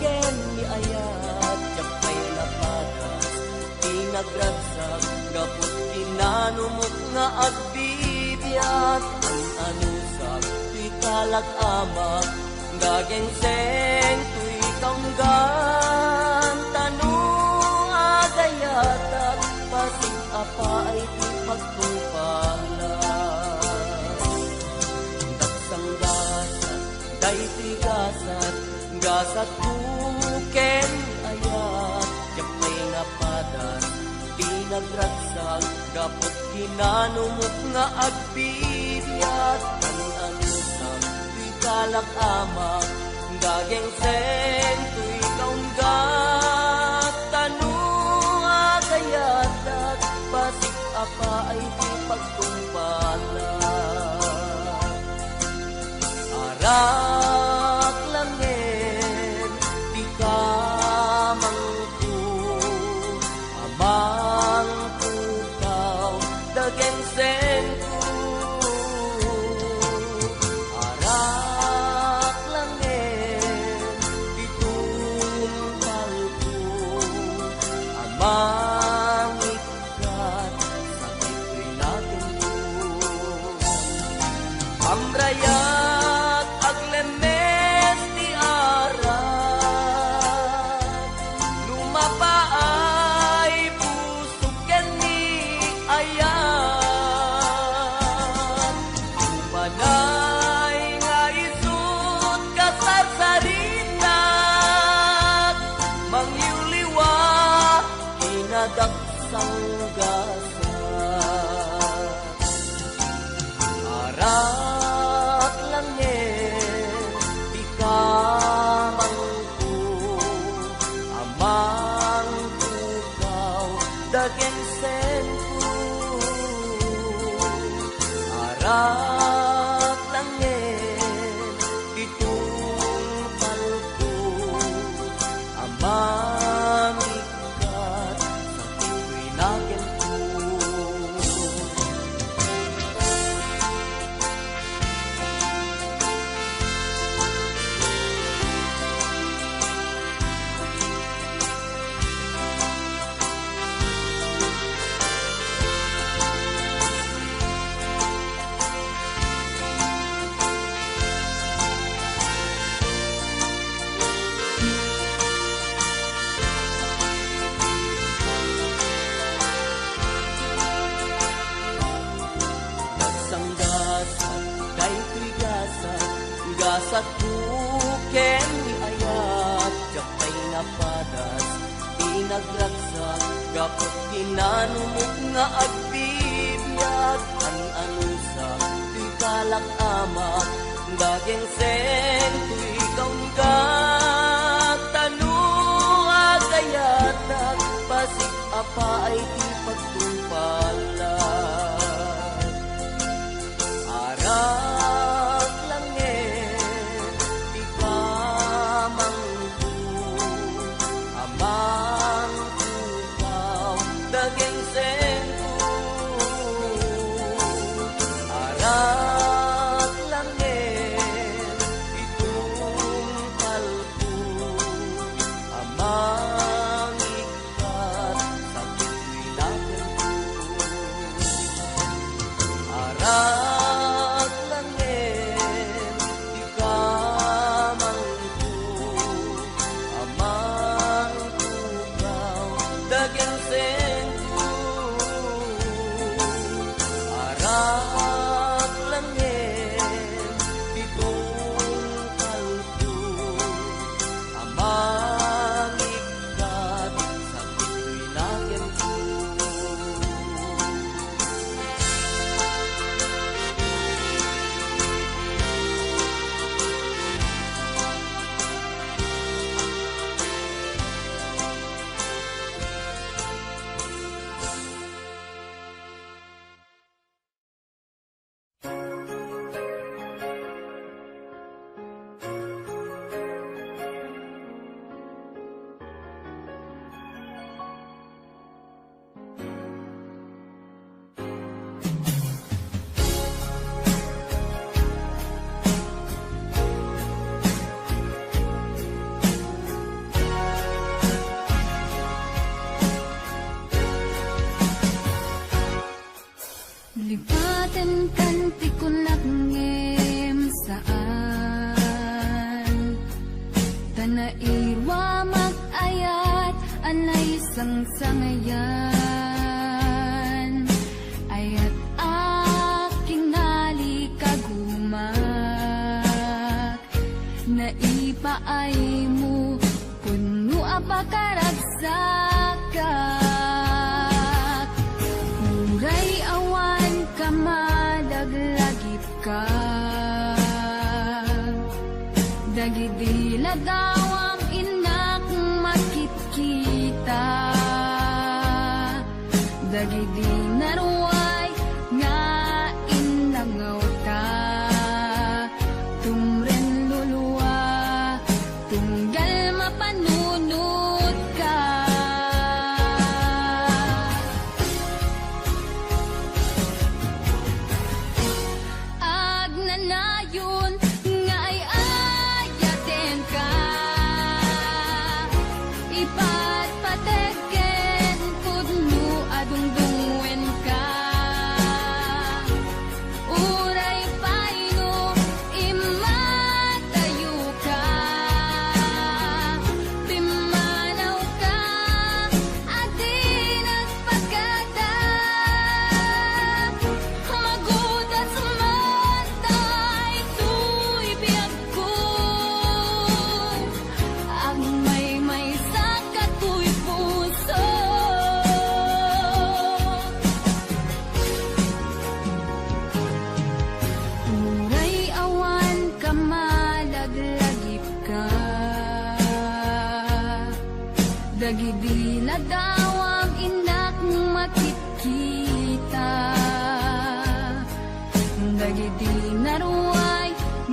ken ni ayat, diak pay napadas ti nagragsak, gapu ti nanumok nga agbibiag. An-anusak ti kalak, Ama, gagengsen toy kaunggan, ta no agayatak, pasig a paay ti pagtungpalak. Nagsanggasat daytoy gasat, gasatko ken ayat, diak pay napadas ti nagragsak, gapu ti nanumok nga agbibiag. An-anusak ti kalak, Ama, gagengsen toy kaunggat, ta no agayatak, pasig a paay ti pagtungpalak. Arak laengen ti kamangko, a mangpukaw dagengsenko. Arak laengen ti tungpalko, a mangik- kat sakit ti nakenko. Amrayak aglemmes ti arak, no mapaay pusok ken ni ayat. Umanay nga isut kasarsaritak, mangliwliwa, inadak sanggasat. Arak laengen ti kamangko, a mangpukaw dagengsenko. Arak laengen ti tungpalko, a mangik- kat sakit ti naken. Asakko ken ni ayat, diak pay napadas ti nagragsak, gapu ti nanumok nga agbibiag, an-anusak, toy kalak amak, dagingseng, toy kaunggat, ta no agayatak, pasig a paay ti pagtungpalak. Arak laengen ti kamangko, a mangpukaw dagingsengko. Arak laengen ti tungpalko, a mangik- kat sakit toy laengko. Arak laengen ti kamangko, a mangpukaw dagingsengko. Arak laengen ti tungpalko, a mangikkat sakit toy laengko. Lipatenkan ti kunak ngem saan. Ta nairuamak ayat a naisangsangayan. Ayat a kinalikagumak. Naipaaymo, pudno a pakaragsakak. Uray awan ka, malaglagipka. Dagidi ladawam innak makitkita. Dagidi naruay nga innangawta, tumren lulua, tunggal mapanunotka. Agnanayon nga ay-ayatenka, ipatpateg ken pudno a dungdungngoenka. Uray pay no immadayoka, pimmanawka a di nagpakada. Magudas man daytoy biagko, agmaymaysa katoy puso. Uray awan ka, malaglagipka. Dagidi ladawam innak makitkita. Dagidi naruay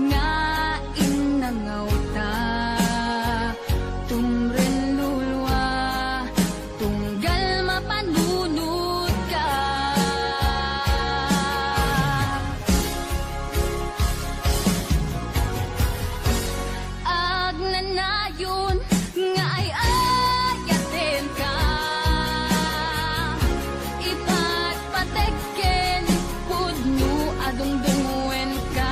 nga innangawta, tumren lulua, tunggal mapanunotka. Agnanayon nga ay-ayatenka, ipatpateg ken pudno a dungdungngoenka.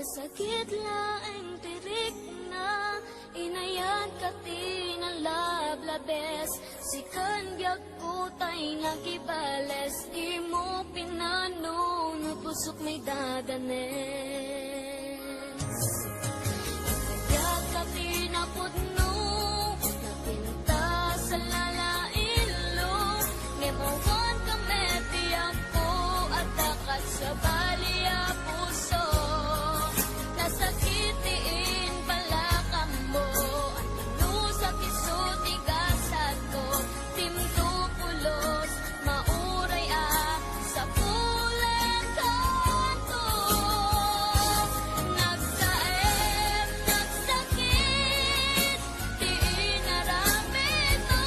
Sakit laeng ti rikna, inayat ka ti nalablabes, sikan biagko tay nakibales, dimo pinano no pusok may dadanes. Inayat ka ti napudno, napintas a lalailo, ngem awan ka met ti Apo, adda kat sabali a puso. Nasakit ti imbalakam mo, annusak isu ti gasatko, dimto pulos, mauray a sapulen kanto. Nagsaem, nagsakit, ti inaramidmo,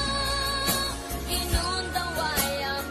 inundawayam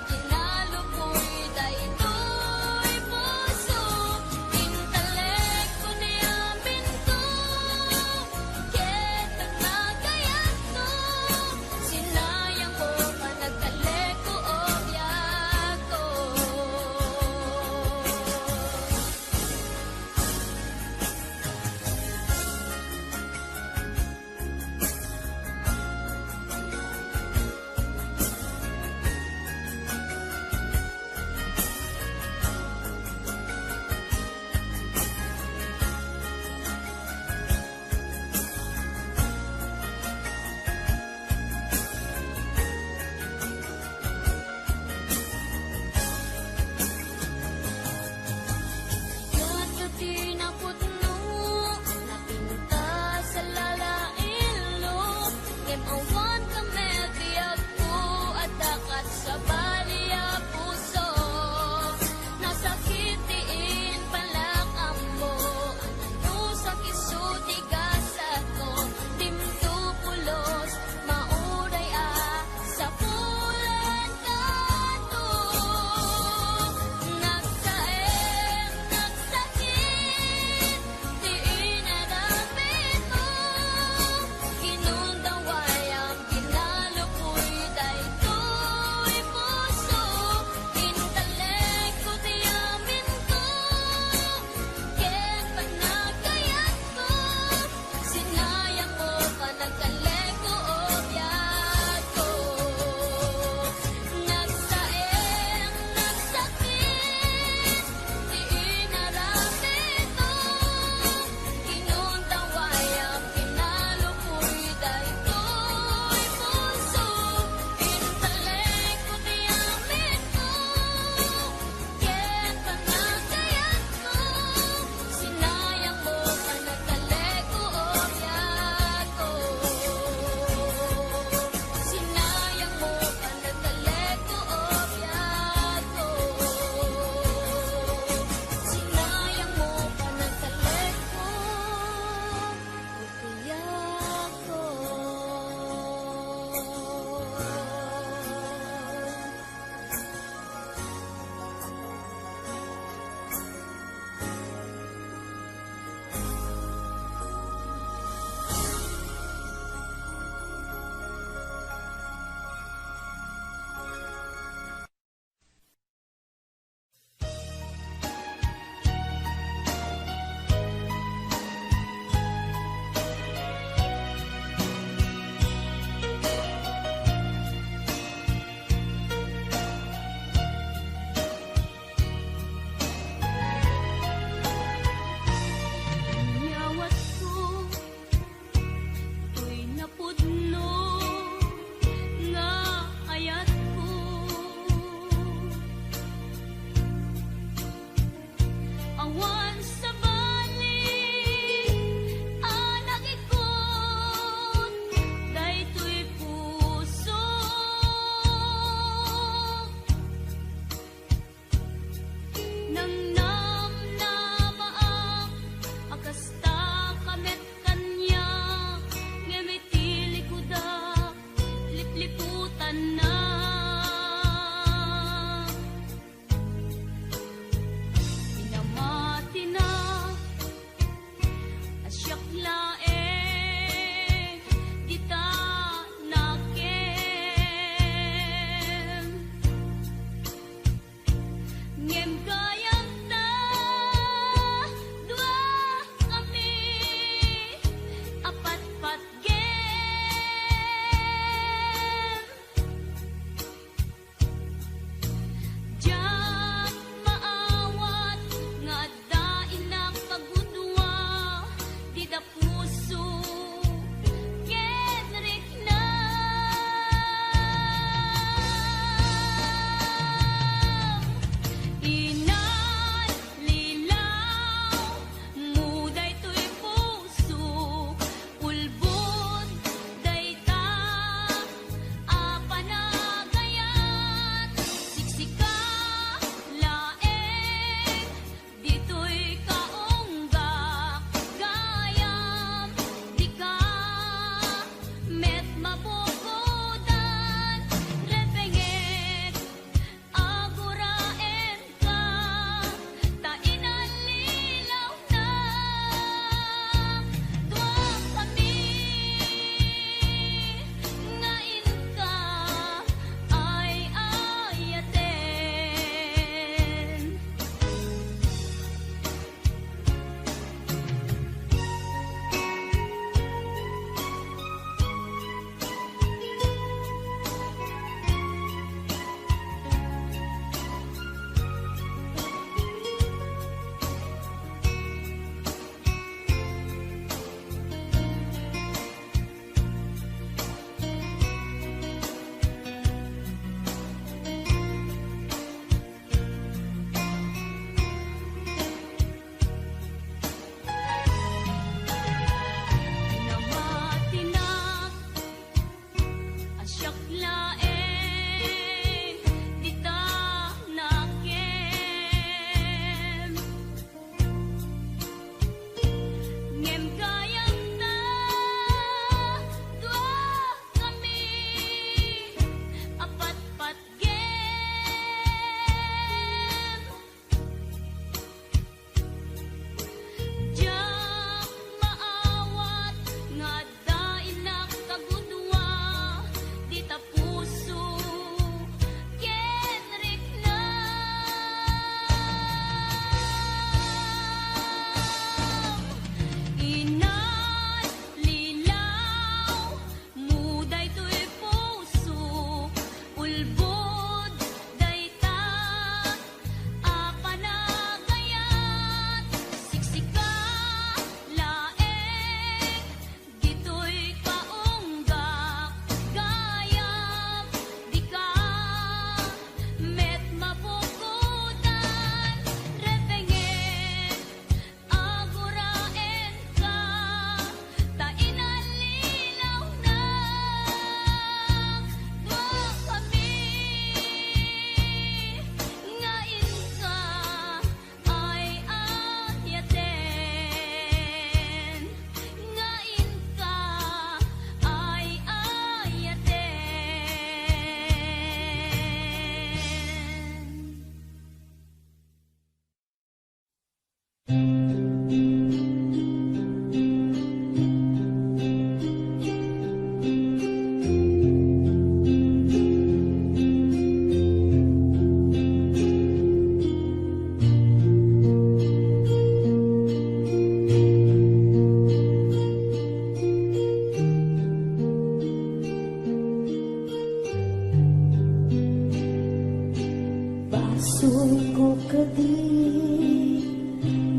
Basolko kadi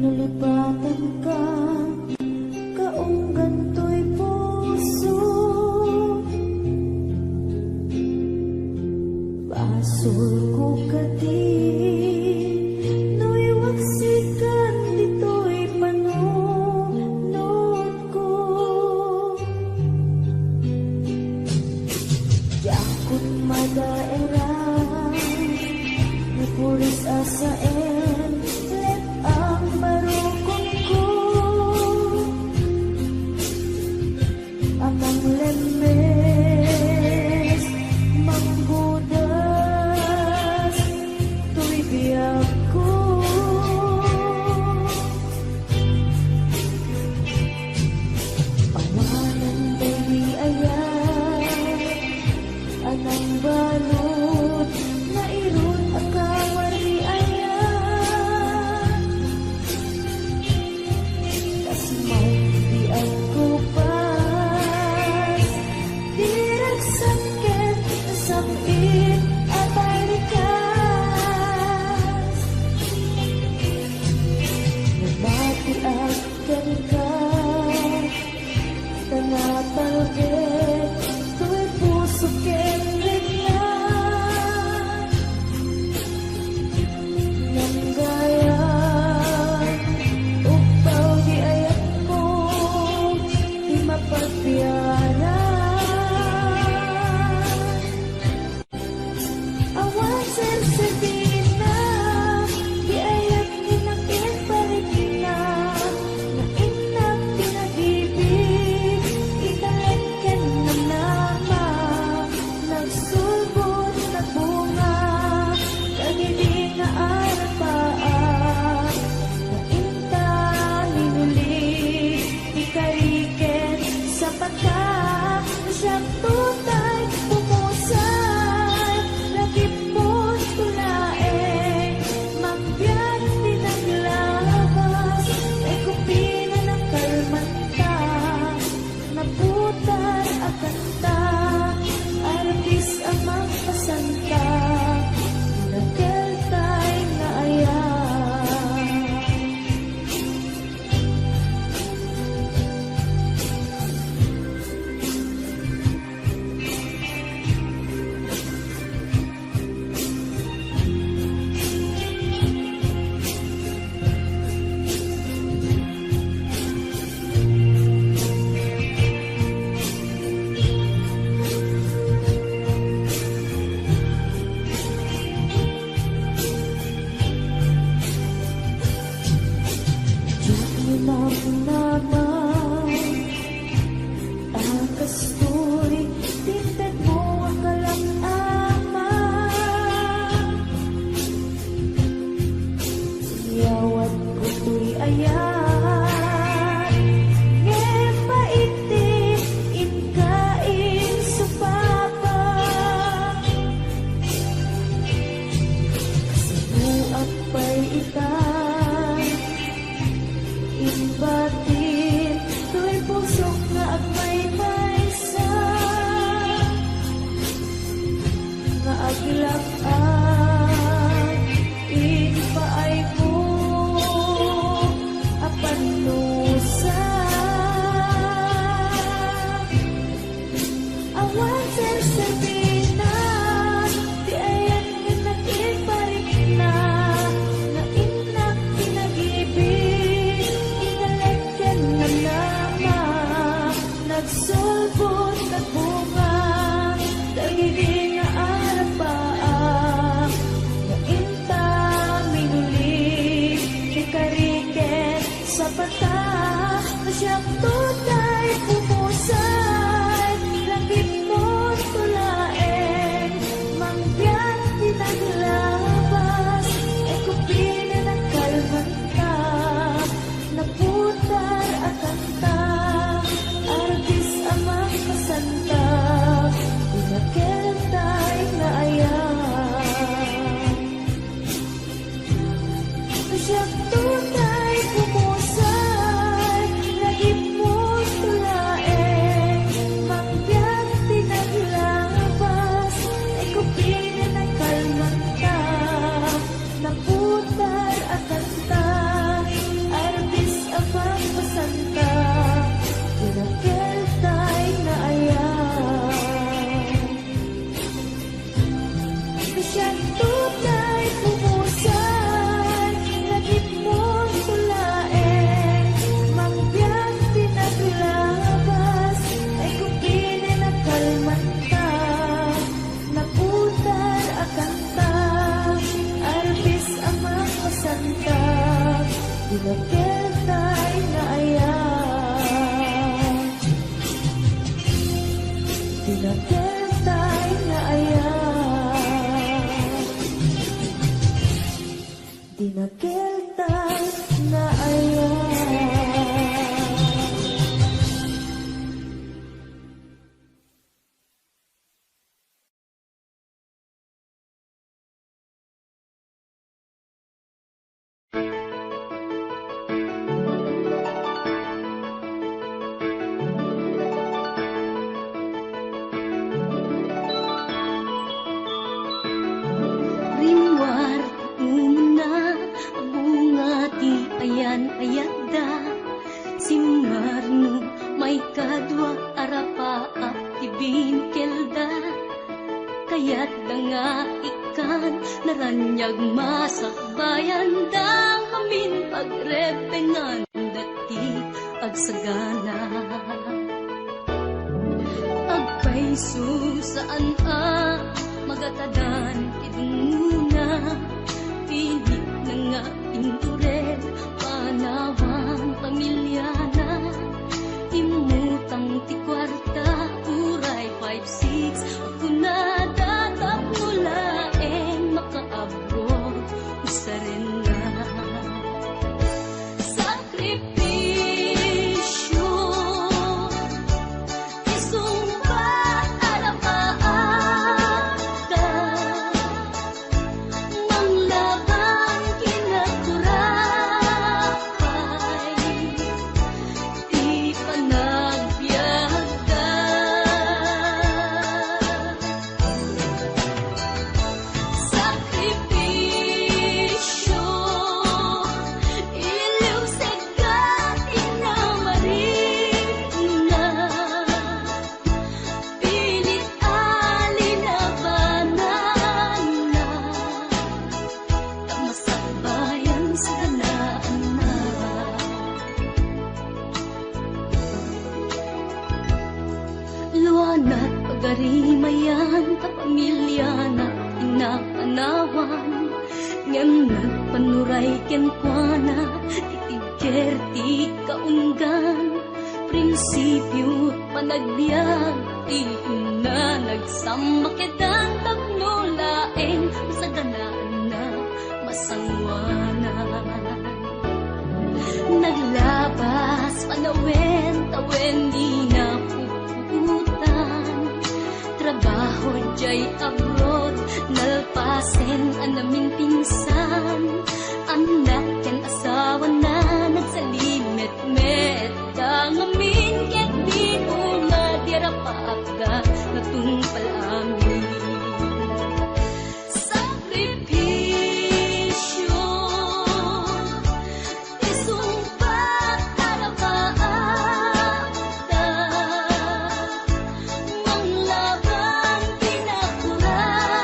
no lipatanka, kaunggan toy puso. Basolko kadi no iwaksikan ditoy panunotko. Diakon madaeran, napulis a saen, let-ang barukonko. A manglemmes, manggudas, toy biagko. Awanan daydi ayat a nangbalud, nairut a kawarriayan. Kas maong biagko pas, diragsak ket sam-it a balikas. Namatiak kenka, ta napalged toy puso ken rikna. Ngem gayam, ugpaw di ayatmo ti mapagbiaran. Awan serserbienna, di ayat nga nakiparikna, nga innak pinagibi, italek ken namnama, nagsulbod, nagbunga, dagidi nga arapaak, nga inta linuli, ikariken, sapata, siak tutay, pumusay, lagipon, tulaeng, magbiag ti naglabas, ay kupina ng kalmanta, naputar a kanta, artis a magpasanta, nakeltay nga ayat. Diak ni namnama a kastoy ti intedmo a kalam-ama. Yawatko toy ayat, ngem maitim inka insupapa. Sibuak pay ita, imbatin toy pusok nga agmaymaysa, nga aglap-ag iti paayko a pannusa. Awan serserbienna ti ayat nga nakiparikna, nga innak pinagibi, italek ken namnama, nagsulbod, nagbunga, dagidi nga arapaak. Tay pumusan, nagipon ko laeng, mangbiag ti naglabas, ay kumpinen a kalmanta, naputar a kanta, arbis a mapasanta, dinakel tay nga ayat. Dinakel tay nga ayat. Dinakel tay nga ayat. Rimmuar ti umuna a bunga ti ayan-ayatda. Simmarno maikadua a rapaap ti binikelda. Kayatda nga ikkan, naraniag masakbayanda, ngamin pagrebbenganda ti agsagana. Agpayso saan a magatadan ti dungngona, pinitna nga inturel, panawan pamiliana. Immutang ti kuarta, uray five six, kunada tapno laeng makaabroad, usarenna. Sakripisio, isungbat a rapaapda. Manglaban ken agturapay ti panagbiagda. Sakripisio, iliwsegda ti namarikna. Pilit a linabananna, ta masakbayan saganaanna. Luanat pagarimayan, ta pamiliana ti napanawan, ngem nagpanuray kenkuana ti tigger ti kaunggan. Prinsipio panagbiag ti inna, nagsammaketdan tapno laeng masaganaanna, masangoanan. Naglabas panawen, tawen di napuputan. Trabaho jay abroad, nalpasen a naminpinsan. Annak ken asawana, nagsalimetmet. Ngamin ket di bunga ti rapaapda, natungpal amin. Sakripisio, isungbat a rapaapda, manglaban ti nakurapay.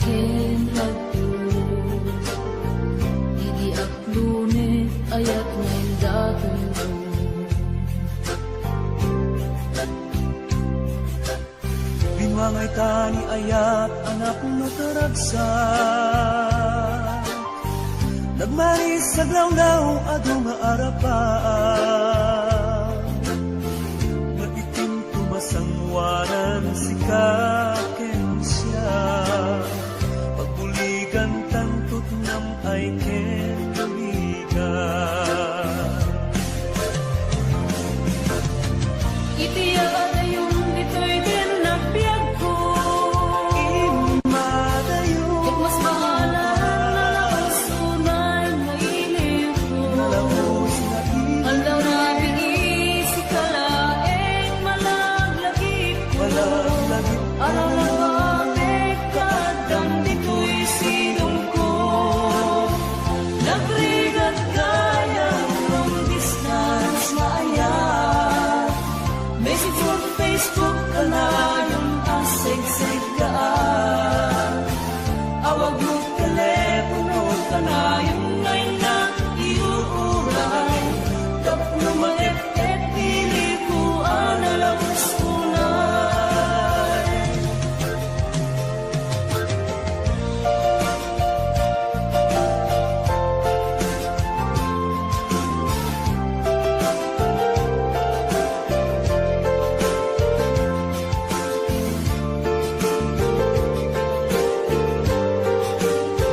Ken nagtulog, idi aklone, ayat nga indaton. Binuangay ta ni ayat a napno ta ragsak. Nagmaris aglawlaw adu nga arapaak. Nga itim tumasanguanan sika ken siak. Pagbuligan tanto ti nam-ay ken buligan. Iti adayon ditoy ken nagbiagko. Immadayon. Ket mas bahala na laus unay nga iliwko. Nalabos nga iliwko. Aldaw rabii sika laeng malaglagipko. Malaglagipko. Aramidem a pekkaadda ditoy sidongko. Nagrigat gayam long distance nga ayat. Message on Facebook, kanayon a segseggaan. Awag no telepono, kanayon nga innak iuray. Tapno maep-ep ti iliwko a nalabos unay.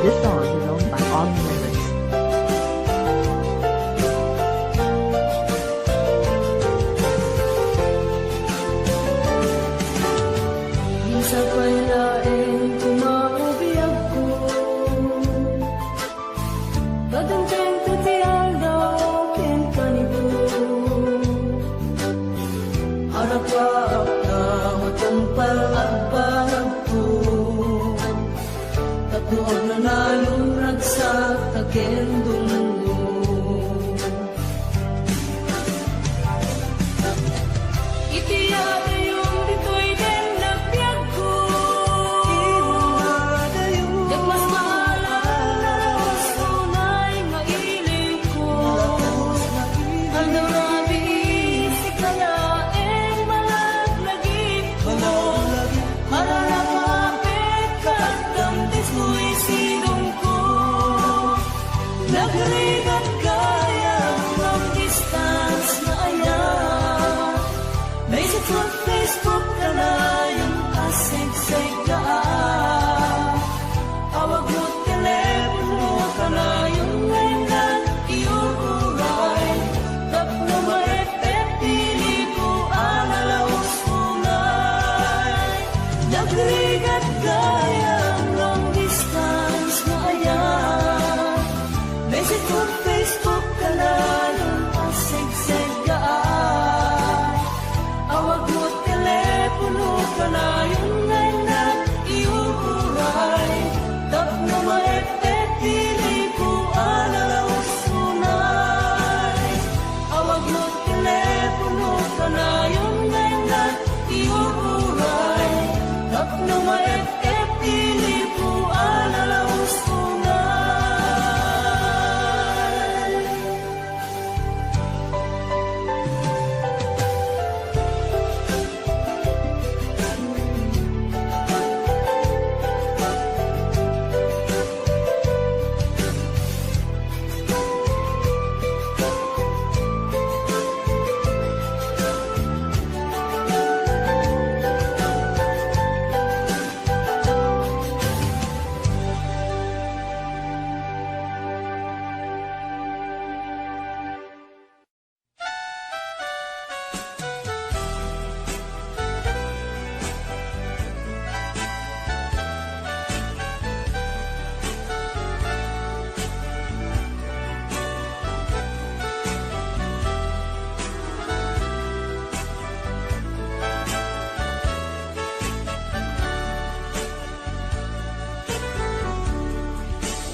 This song is owned by all members. Minsan pay laeng tumao biagko. Kadantengto ti aldaw ken kanito. Arapaak nga matungpal agbaragko. Tapno agnanayon ragsak ta ken dumngog. Iti adayon ditoy ken nagbiagko. Ket mas bahala na laus unay nga iliwko. Aldaw rabii sika laeng malaglagipko. Aramidem a pekkaadda ditoy sidongko. Nagrigat gayam long distance nga ayat. Message on Facebook, kanayon a segseggaan. Awag no telepono, kanayon nga innak iuray. Tapno maep-ep ti iliwko a nalabos unay. Nagrigat gayam long distance nga ayat. Message on Facebook, kanayon a segseggaan. Awag no telepono, kanayon nga innak iuray. Tapno maep-ep ti iliwko a nalabos unay. Awag no telepono, kanayon nga innak iuray. Tapno maep-ep ti iliwko a nalabos unay.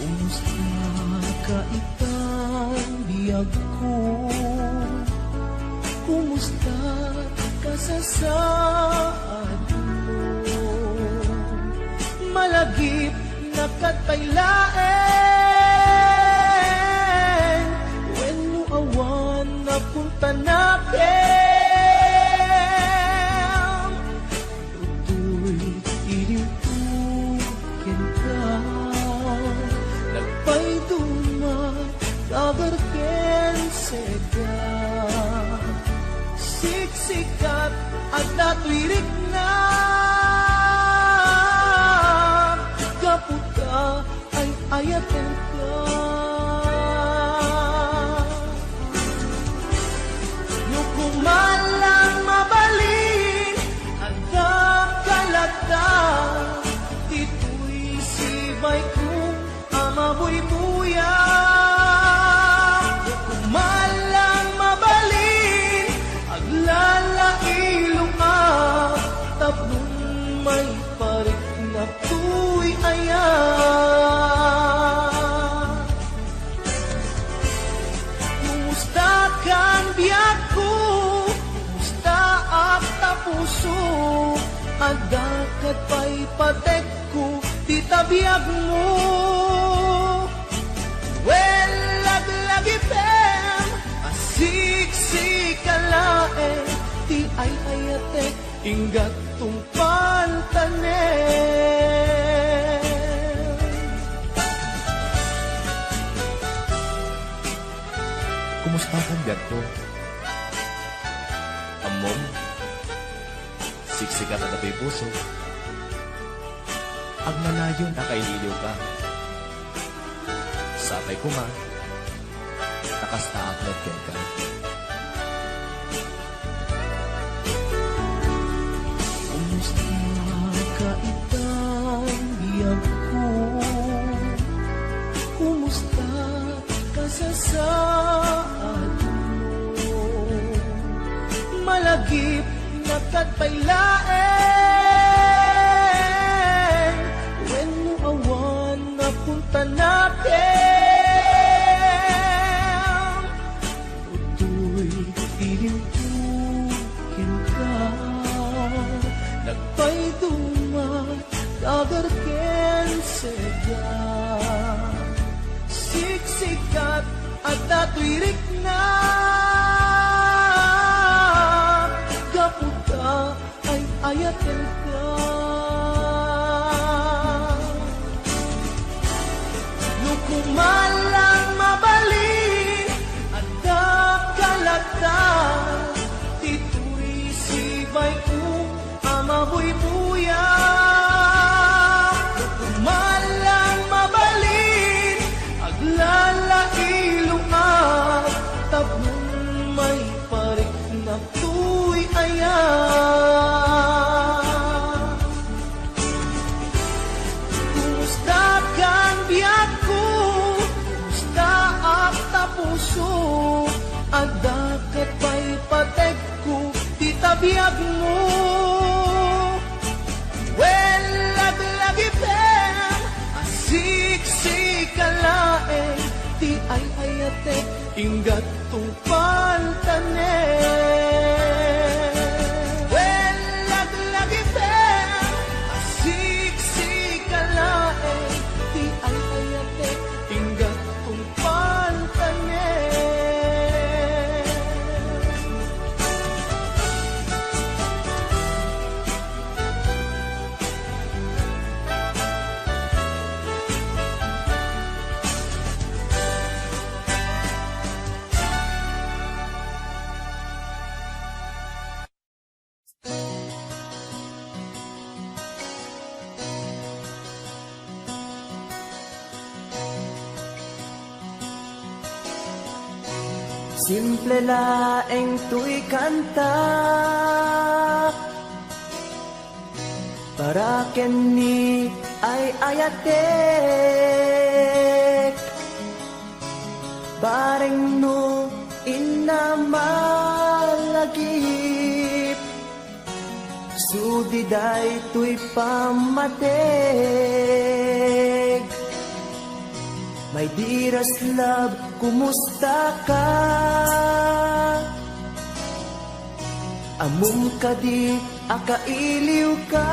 Kumusta ka itan biagko? Kumusta kasasaadmo? Malagip Kat pay laeng wenno awan napuntanakem. Toy iliwko kenka, nagpayduma, kaber ken seda. Siksikat, adda toy rikna, gapu ta ay-ayatenka. No kumalang mabalin, adda ka latta, ditoy sibayko a mabuybuya. No kumalang mabalin, aglalailo a tapno may parikna toy aya. Kumusta kan biagko? Kumusta ak ta puso? Adda ket pay patekko ti ta biagmo. Wen, laglagipem a siksika laeng ti ay-ayatek. Inggat tungpaltanem. Kumusta kan biagko? Ammom, siksikat adda toy puso. Agnanayon a kailiwka. Sapay koma, ta kastaak met kenka. Kumusta ka itan biagko? Kumusta kasasaadmo? Malagipna ket pay laeng wenno awan napuntanakem. Toy iliwko kenka, nagpayduma, kaber ken seda. Siksikat, adda toy rikna, gapu ta ay-ayatenka. No kumalang mabalin, adda ka latta, ditoy sibayko a mabuybuya. No kumalang mabalin, aglalailo a tapno may parikna toy aya. Kumusta kan biagko? Kumusta ak ta puso? Adda ket pay patekko ti ta biagmo. Wen, laglagipem a siksika laeng ti ay-ayatek. Inggat tungpaltanem. Wen, laglagipem a siksika laeng ti ay-ayatek. Inggat tungpaltanem. Simple laeng toy kanta para ken ni ay-ayatek. Bareng no inna malagip, sudi daytoy pammateg. My dearest love, kumusta ka? Ammom kadi a kailiwka?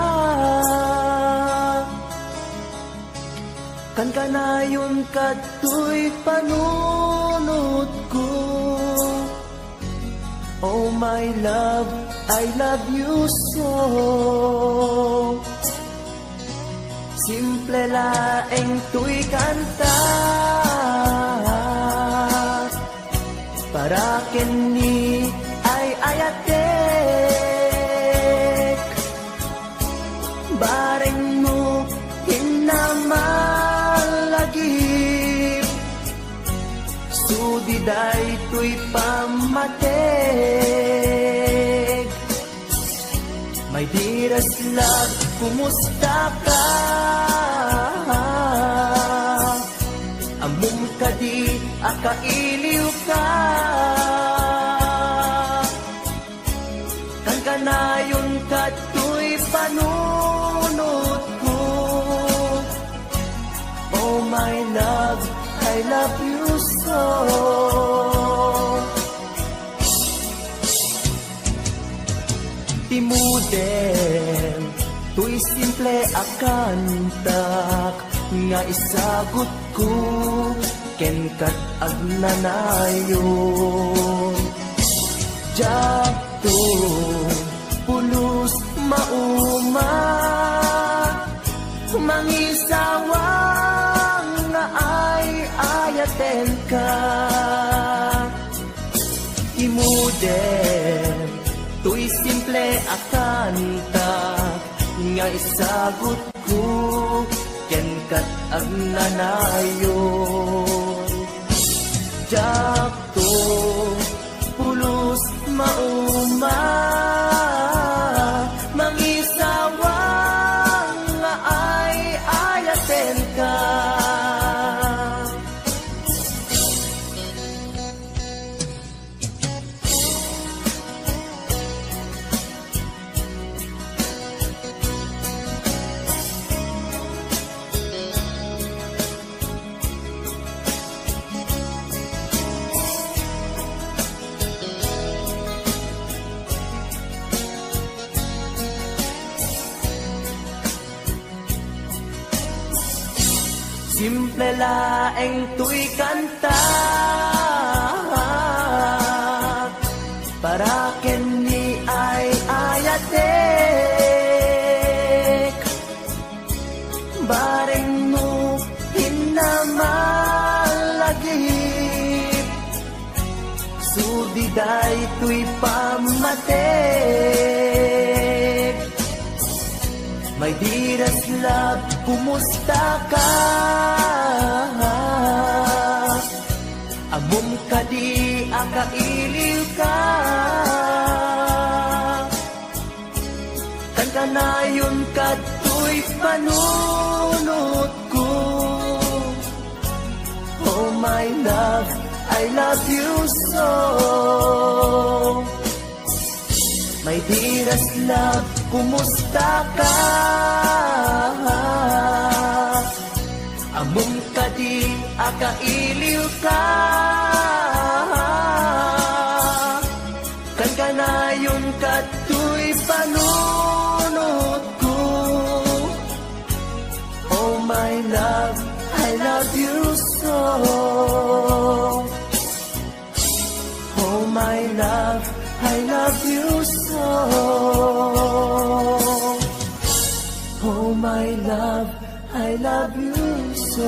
Kankanayon kadtoy panunotko. Oh my love, I love you so. Simple laeng toy kanta para ken ni ay-ayatek. Bareng no innamal lagip, sudi daytoy pammateg. My dearest love, kumusta ka? Ammom kadi a kailiw ka? Kankanayon kadtoy panunotko. Oh my love, I love you so. Ti modem, toy simple a kantak nga isagutko ken kat agnanayon. Diakto pulos mauma, mangisawang nga ay-ayatenka. Ti modem, toy simple a kanta nga isagutko ken kat agnanayon. Diakto pulos mauma, mangisawang nga ay-ayatenka. Simple laeng toy kanta para ken ni ay-ayatek. Bareng no innamal lagip, sudi daytoy pammateg. My dearest love, kumusta ka? Ammom kadi a kailiw ka? Kankanayon kadtoy panunotko. Oh my love, I love you so. My dearest love, kumusta ka? Ammom kadi a kailiw ka? Kankanayon kadtoy panunotko. Oh my love, I love you so. Oh my love, I love you so. Oh my love, I love you so.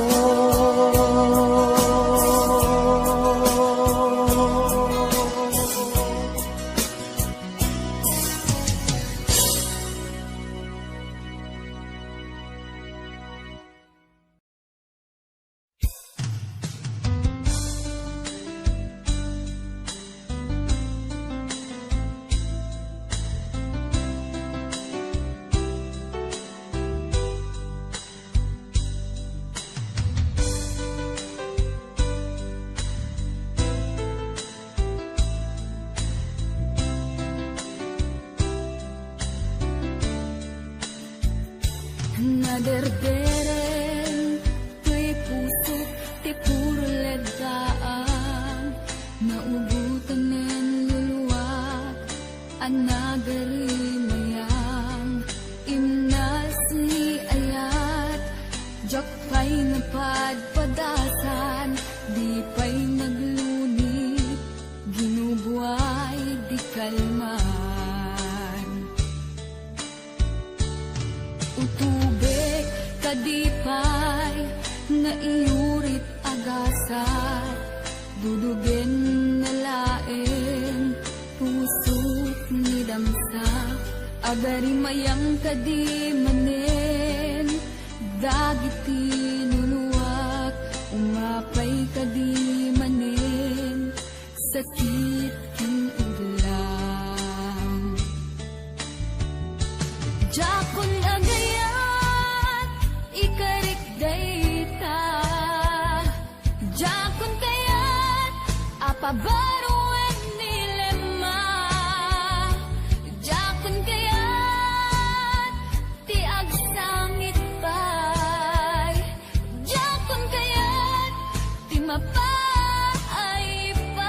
Naderdereng toy pusok ti puro leddaang, naugotanen luluak a nagarimayang, imnas ni ayat, diak pay napa Tubek kadi pay nga iyurit a gasat, dudugen na laeng pusok ni damsa. Agarimayam kadi manen dagiti nuluak, umapay kadi manen sakit ken udlam. Diakon agayat ikarik dayta. Diakon kayat a pabaruen ni Lema. Diakon kayat ti agsangit pay. Diakon kayat ti mapaay pay.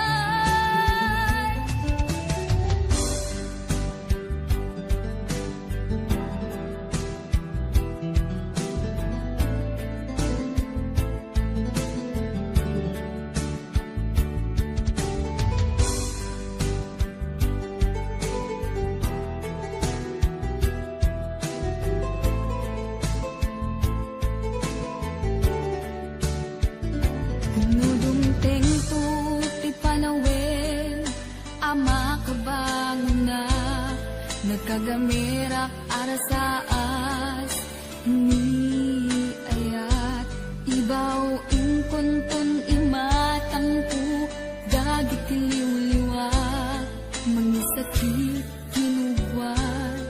No dumtengto ti panawen a makabangona, nagkagamerak a rasaas ni ayat. Ibaw inkonton imatangko dagiti liwliwa, mangisakit kinugwat.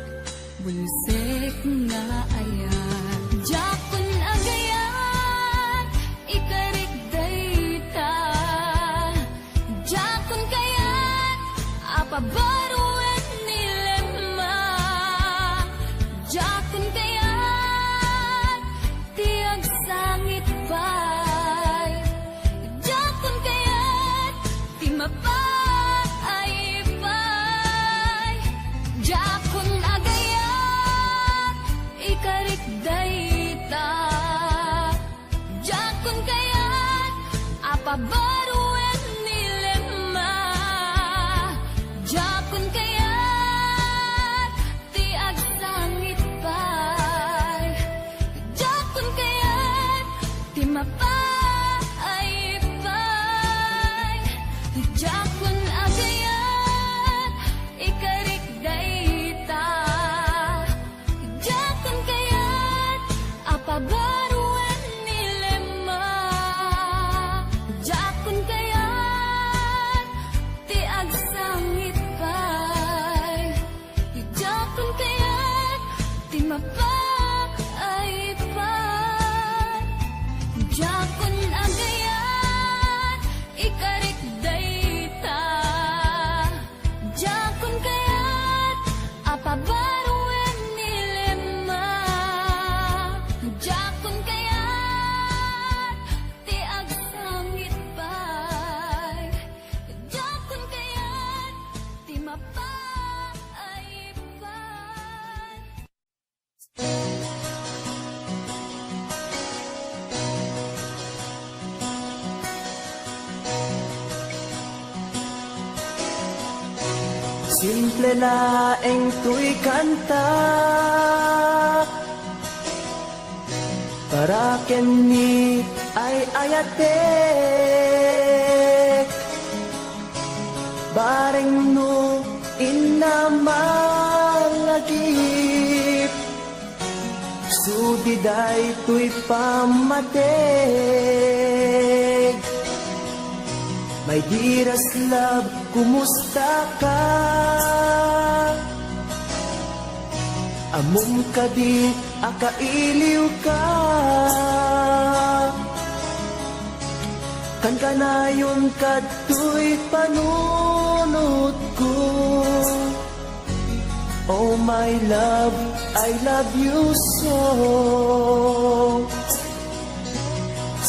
Bulsek nga ayat. Diakon agayat ikarik dayta. Diakon kayat a pabaruen ni Lema. Diakon kayat ti agsangit pay. Diakon kayat ti mapaay pay. Diakon agayat ikarik dayta. Diakon kayat a pabaruen ni Lema. Diakon kayat ti agsangit pay. Diakon kayat ti mapaay pay. Diakon agayat ikarik dayta. Diakon kayat a pabaruen ni Lema. Diakon kayat ti agsangit pay. Diakon kayat ti mapaay pay. Diakon agayat ikarik dayta. Diakon kayat a pabaruen ni Lema. Diakon kayat ti agsangit pay. Diakon kayat ti mapaay pay. Simple laeng toy kanta para ken ni ay-ayatek. Bareng no inna malagip, sudi daytoy pammateg. My dearest love, kumusta ka? Ammom kadi a kailiwka? Kankanayon kadtoy panunotko. Oh my love, I love you so.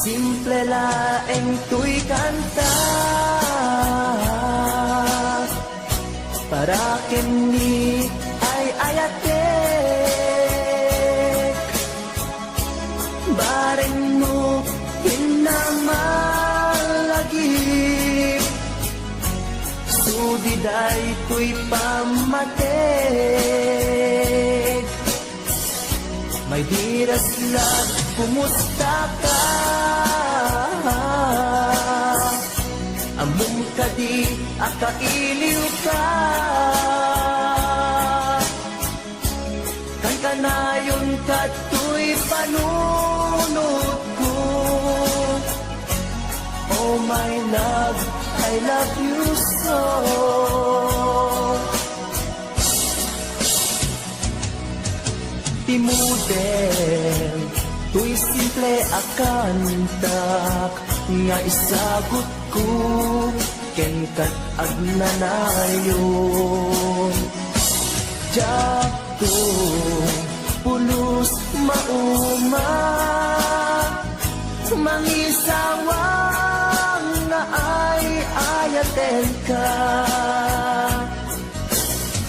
Simple laeng toy kanta para ken ni ay-ayatek. Bareng no inna malagip, sudi daytoy pammateg. Love, kumusta ka? Ammom kadi a kailiw ka? Kankanayon kadtoy panunotko. Oh my love, I love you so. Ti model, toy simple a kantak nga isagutko, ken kat agnanayon. Diakto pulos mauma, mangisawang nga ay-ayatenka.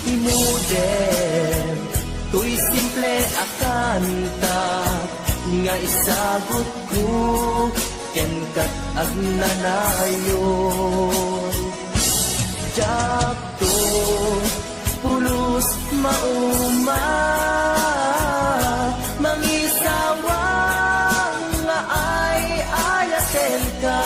Ti model, toy simple a kantak nga isagutko, ken kat agnanayon. Diakto pulos mauma, mangisawang nga ay-ayatenka.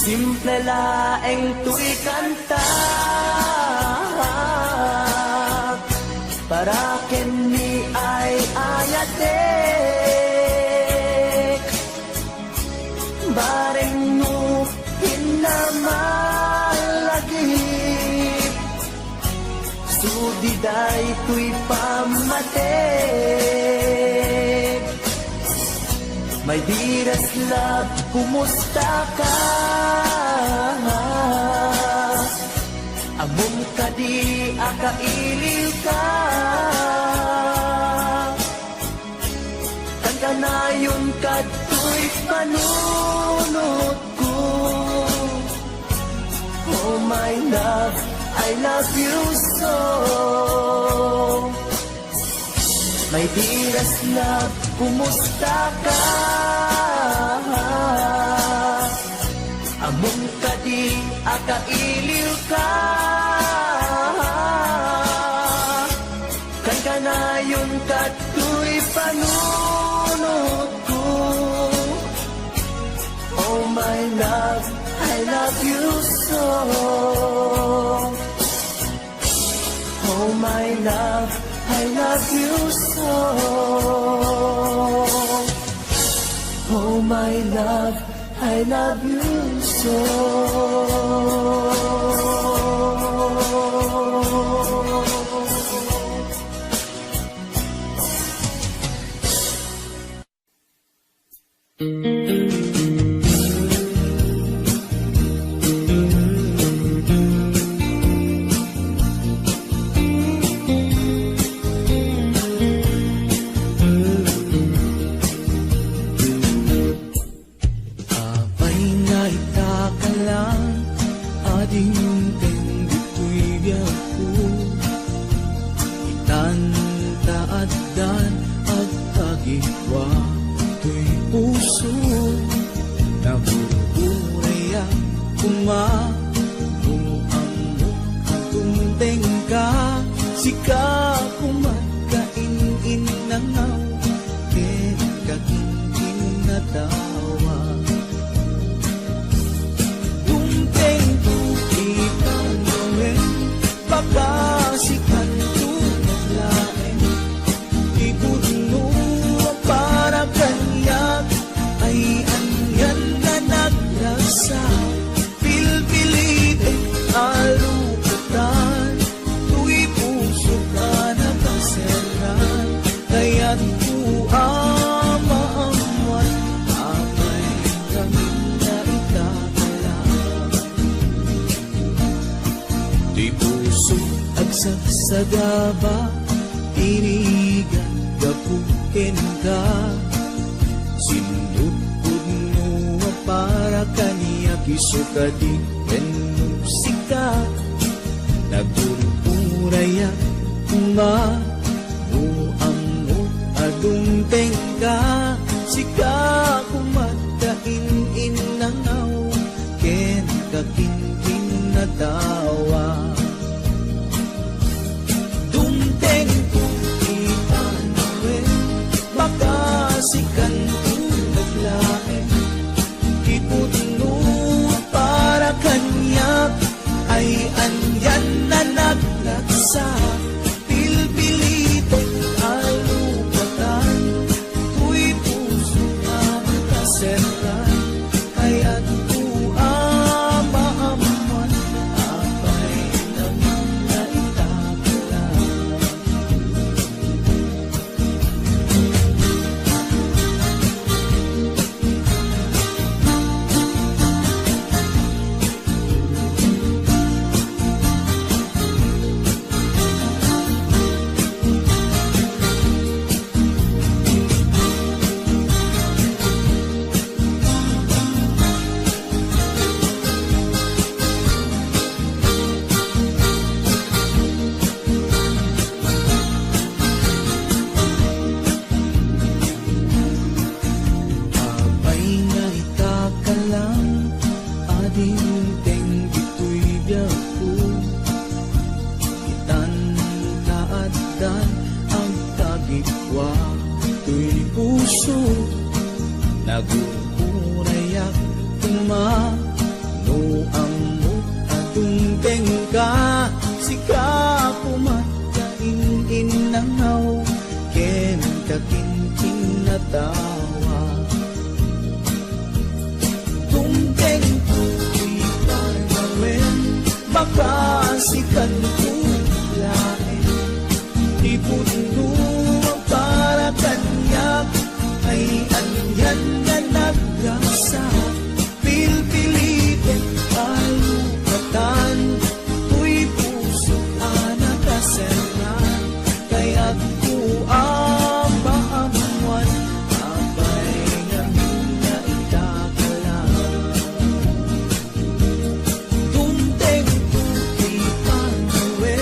Simple laeng toy kantak, para ken ni ay-ayatek. Bareng no pinamalagip, sudi daytoy pammatek. My dearest love, kumusta ka? Ammom kadi a kailiw ka? Kankanayon kadtoy panunotko. Oh my love, I love you so. My dearest love, kumusta ka? Ammom kadi a kailiw ka? Kankanayon kadtoy panunotko. Oh my love, I love you so. Oh my love, I love you so. Oh my love, I love you so. Apay nga ita ka lang, adingten ditoy biagko. Itan ta addan agkagikua toy puso. Nabuburay a koma no ammok a dumtengka. Sika koma kain-innangaw ken kakin-innatawa. Dumtengto ita ngamin, pakasikanto met laeng. Ti pudno a para kaniak ay anian nga nagrasa. Pilpilitek a lukatan, toy pusok a nakaserran. Kayatko a maammuan, apay ngamin nga ita ka lang. Ti pusok agsagsaga, irigat gapu kenka. Kadi ken sika, nagurgurayak koma, no ammok a dumtengka, sika koma ta in-innangaw, ken kakinkinatawa. Dumtengko ita, Manuel, makasikanto met laeng. Ipudno para kaniak ay anian a nagragsak, pilpilitek a lupatan, toy puso a nakaserran, kayatko a maammuan, apay, nga itakla. Apay nga itakla, a dimteng ditoy biagko. Itan ta addan agtagipwa toy puso. Nagurgurayak koma, no ammok a dumtengka, sika koma ta in-innangaw, ken kakinkinatawa. Dumtengko ita, Manuel, makasikanto laeng. Ipudno para kaniak ay anian a nagragsak. Pilpilitek a lupatan, toy puso a nakaserran, kayatko a maammuan, apay ngamin nga itakla. Dumtengko ita, Manuel,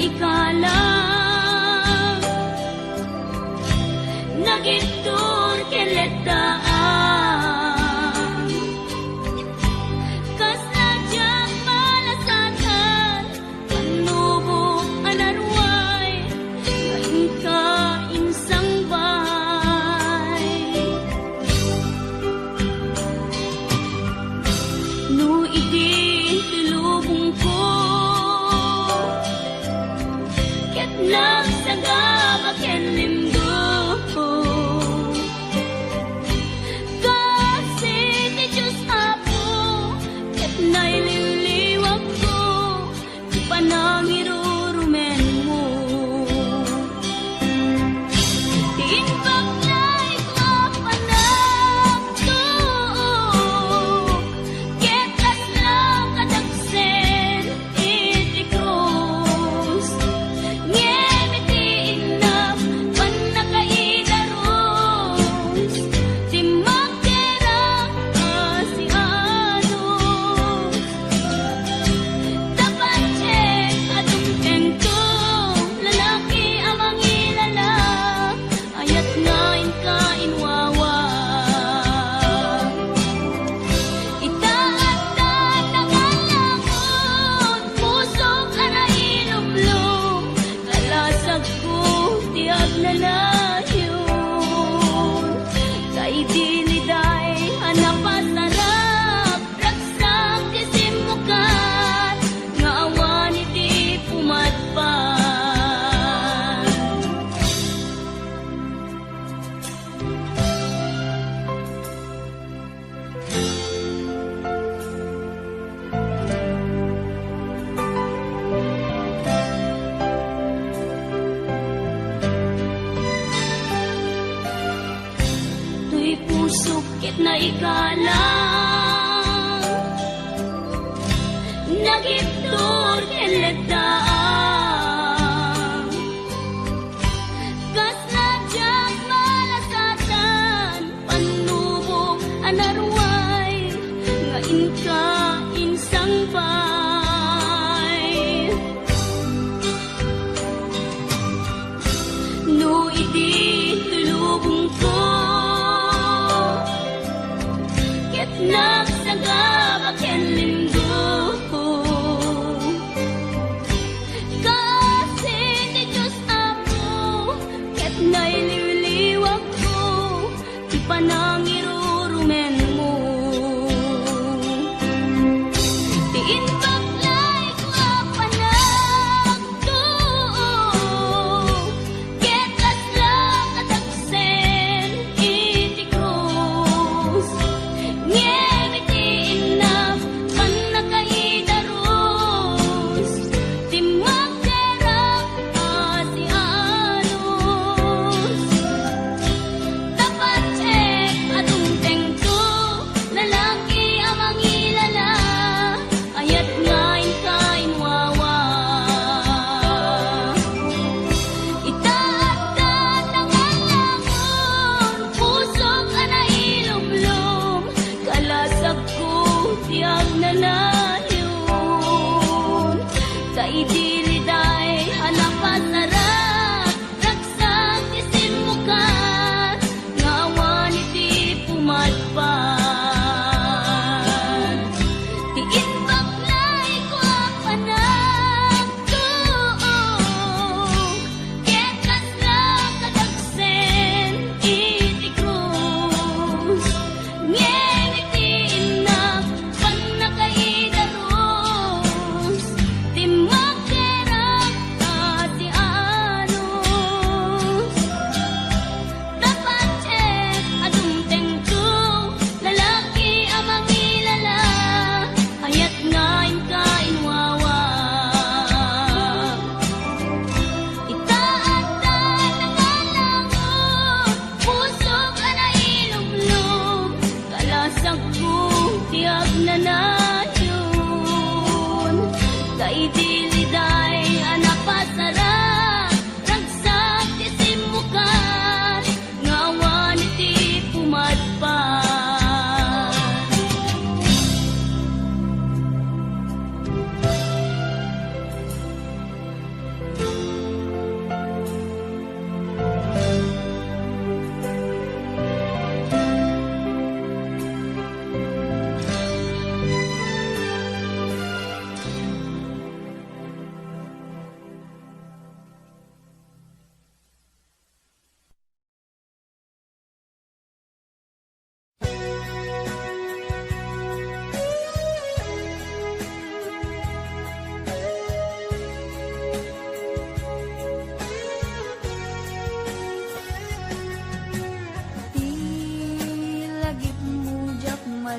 Ikalang nagittur ken letdaan. Kasla diak malasatan, pannubok a naruay, nga inka insangbay. No idi ti lubongko, ket nagsagaba ken limgo. Kasi ti Dios Apo, ket nailiwliwakko ti panangirurumenmo. Ti imbaknay ko a panagtuok, ket kasla kadaksen iti krus. Ngem iti innak pannakaidarus, ti makkerak a sianus. Tapattek a dumtengto, lalaki a mangilala, ayat nga inka inwawa. Ita adda nangalangon, pusok a nailumlom, kalasagko ti agnanayon. Kaidiliday a napasarap, ragsak ti simmukat, nga awan iti pumadpad. Toy pusok ket naikalang, nagittur ken letdaan. Kasla diak malasatan, pannubok a naruay, nga inka insangbay. No idi ti lubongko, ket nagsagaba ken limgo. Kasi ti Dios Apo, ket nailiwliwakko ti panangirurumenmo. Ti imbaknay ko a panagtuok, ket kasla kadaksen iti krus. Ngem iti innak pannakaidarus, ti makkerak a sianus. Tapattek a dumtengto, lalaki a mangilala, ayat nga inka inwawa. Ita adda nangalangon, pusok a nailumlom, kalasagko ti agnanayon. Kaidiliday a napasarap, ragsak ti simmukat, nga awan iti pumadpad. Ti imbaknay ko a panagtuok, ket kasla kadaksen iti krus. Ngem iti innak pannakaidarus, ti makkerak a sianus. Tapattek a dumtengto,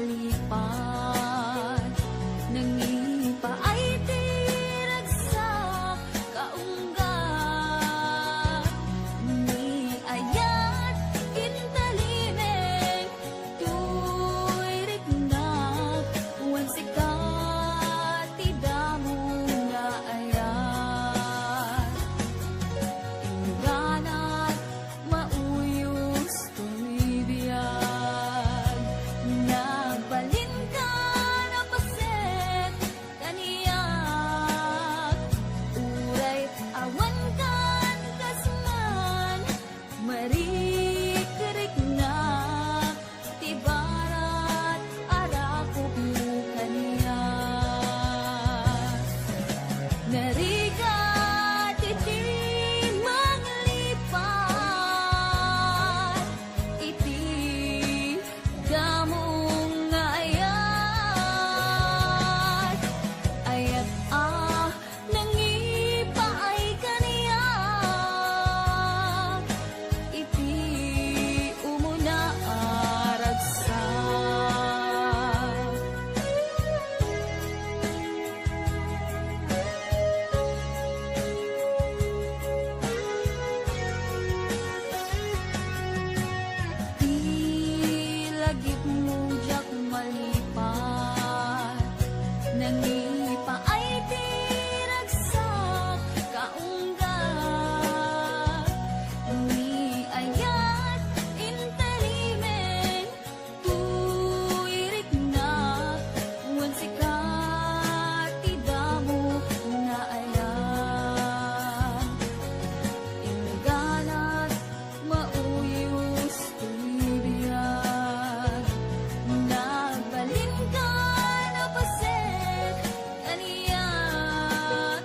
Lipat, nangipaay ti ragsak, kaunggat ni ayat, intalimeng, toy riknak, wen sika ti damo nga ayat. Ingganat, mauyos toy biag, nagbalinka, napaset kaniak, uray awan kan kasman, marikriknak ti barat a rakopmo kaniak. Narigat iti manglipat iti damo nga ayat, ayat a nangipaay kaniak iti umuna a ragsak. Ti lagipmo diak malipat, nangipaay ti ragsak, kaunggat ni ayat, intalimeng, toy riknak, wen sika ti damo nga ayat. Ingganat, mauyos toy biag, nagbalinka, napaset kaniak,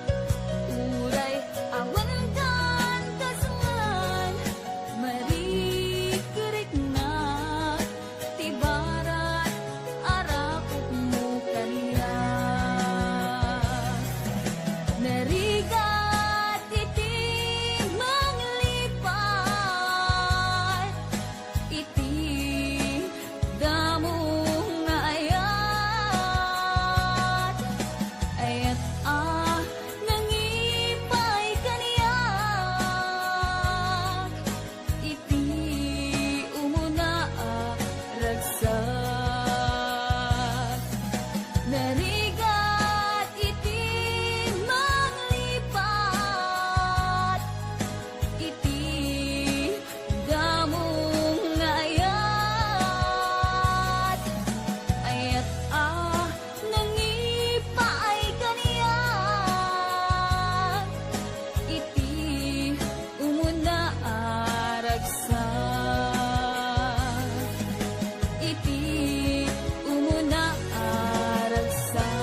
uray awan kan kasman, marikriknak ti barat a rakopmo kaniak. Narigat iti manglipat iti damo nga ayat, ayat a nangipaay kaniak iti umuna a ragsak. Narigat iti manglipat iti damo nga ayat, ayat a nangipaay kaniak iti umuna a ragsak, iti umuna a ragsak.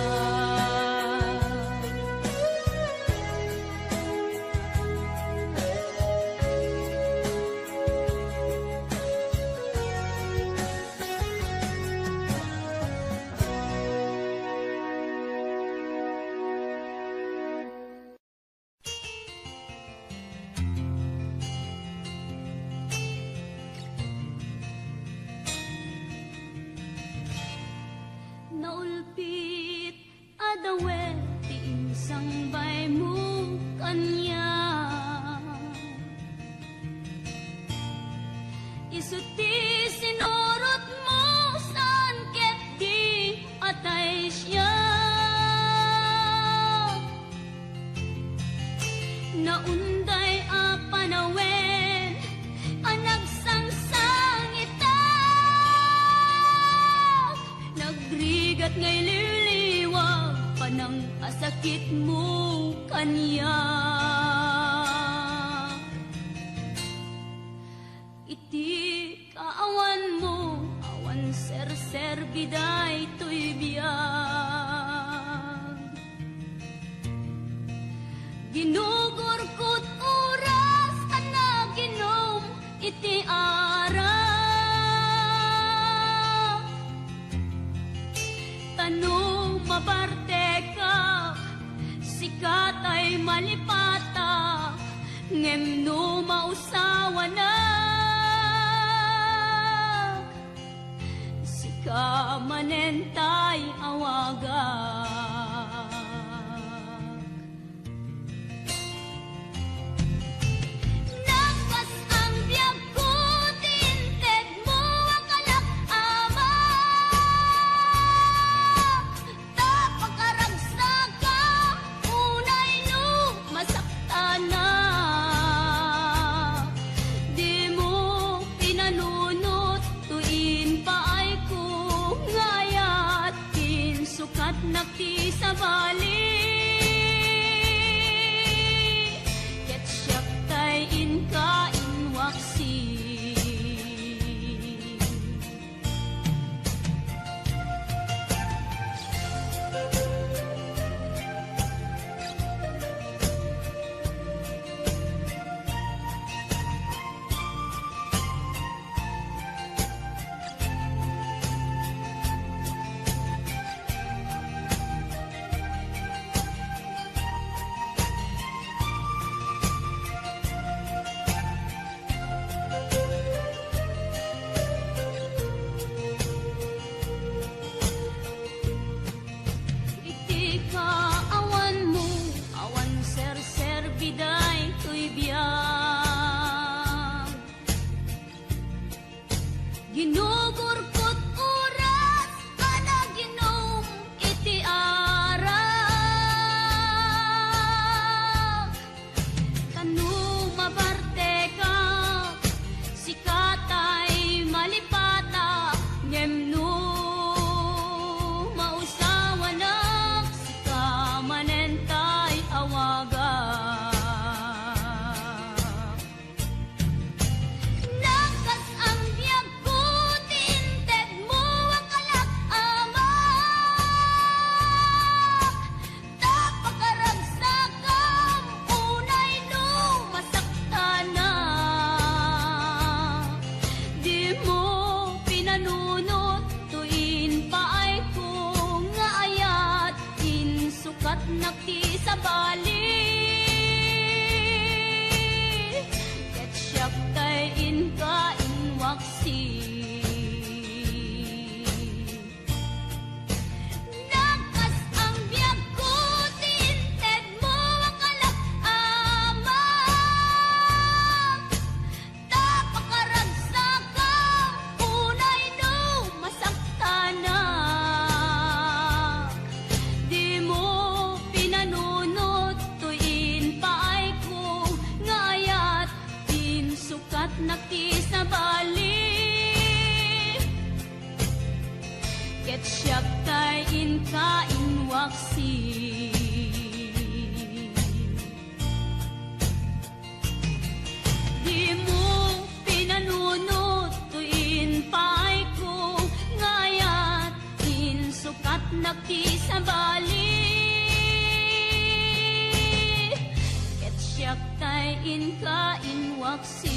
Naulpit a dawen ti insangbaymo kaniak. Isu ti sinurotmo saan ket di atay siak. Naunday a panawen a nagsangsangitak, nagrigat nga iliwliwag panangasakitmo kaniak. Iti kaawanmo, awan serserbi daytoy biag. Ginugurkot oras a naginum iti arak. Ta no mabartekak, sika tay malipatak, ngem no mausawanak, sika Ka manen tay awagak. Nagkas-ang biagko ti intedmo a kalak, Ama. Ta pakaragsakam unay no masaktanak. Dimo pinanunot toy impaayko nga ayat, insukatnak ti sabali. Ket siak tay inka inwaksi. Iti kaawanmo, awan serserbi daytoy biag. Ginugurkot oras a naginom iti arak. Tano mabartekak, sika tay malipatak, ngem no mausawanak, sika manen tay awagak. Nagkas-ang biagko ti intedmo a kalak, Ama. Ta pakaragsakam unay no masaktanak. Dimo pinanunot toy impaayko nga ayat, insukatnak ti sabali. Ket siak tay inka inwaksi. Nagkas-ang biagko ti intedmo a kalak, Ama. Ta pakaragsakam unay no masaktanak. Dimo pinanunot toy impaayko nga ayat, insukatnak ti sabali. Ket siak tay inka inwaksi. Dimo pinanunot toy impaayko nga ayat, insukatnak ti sabali. Ket siak tay inka inwaksi.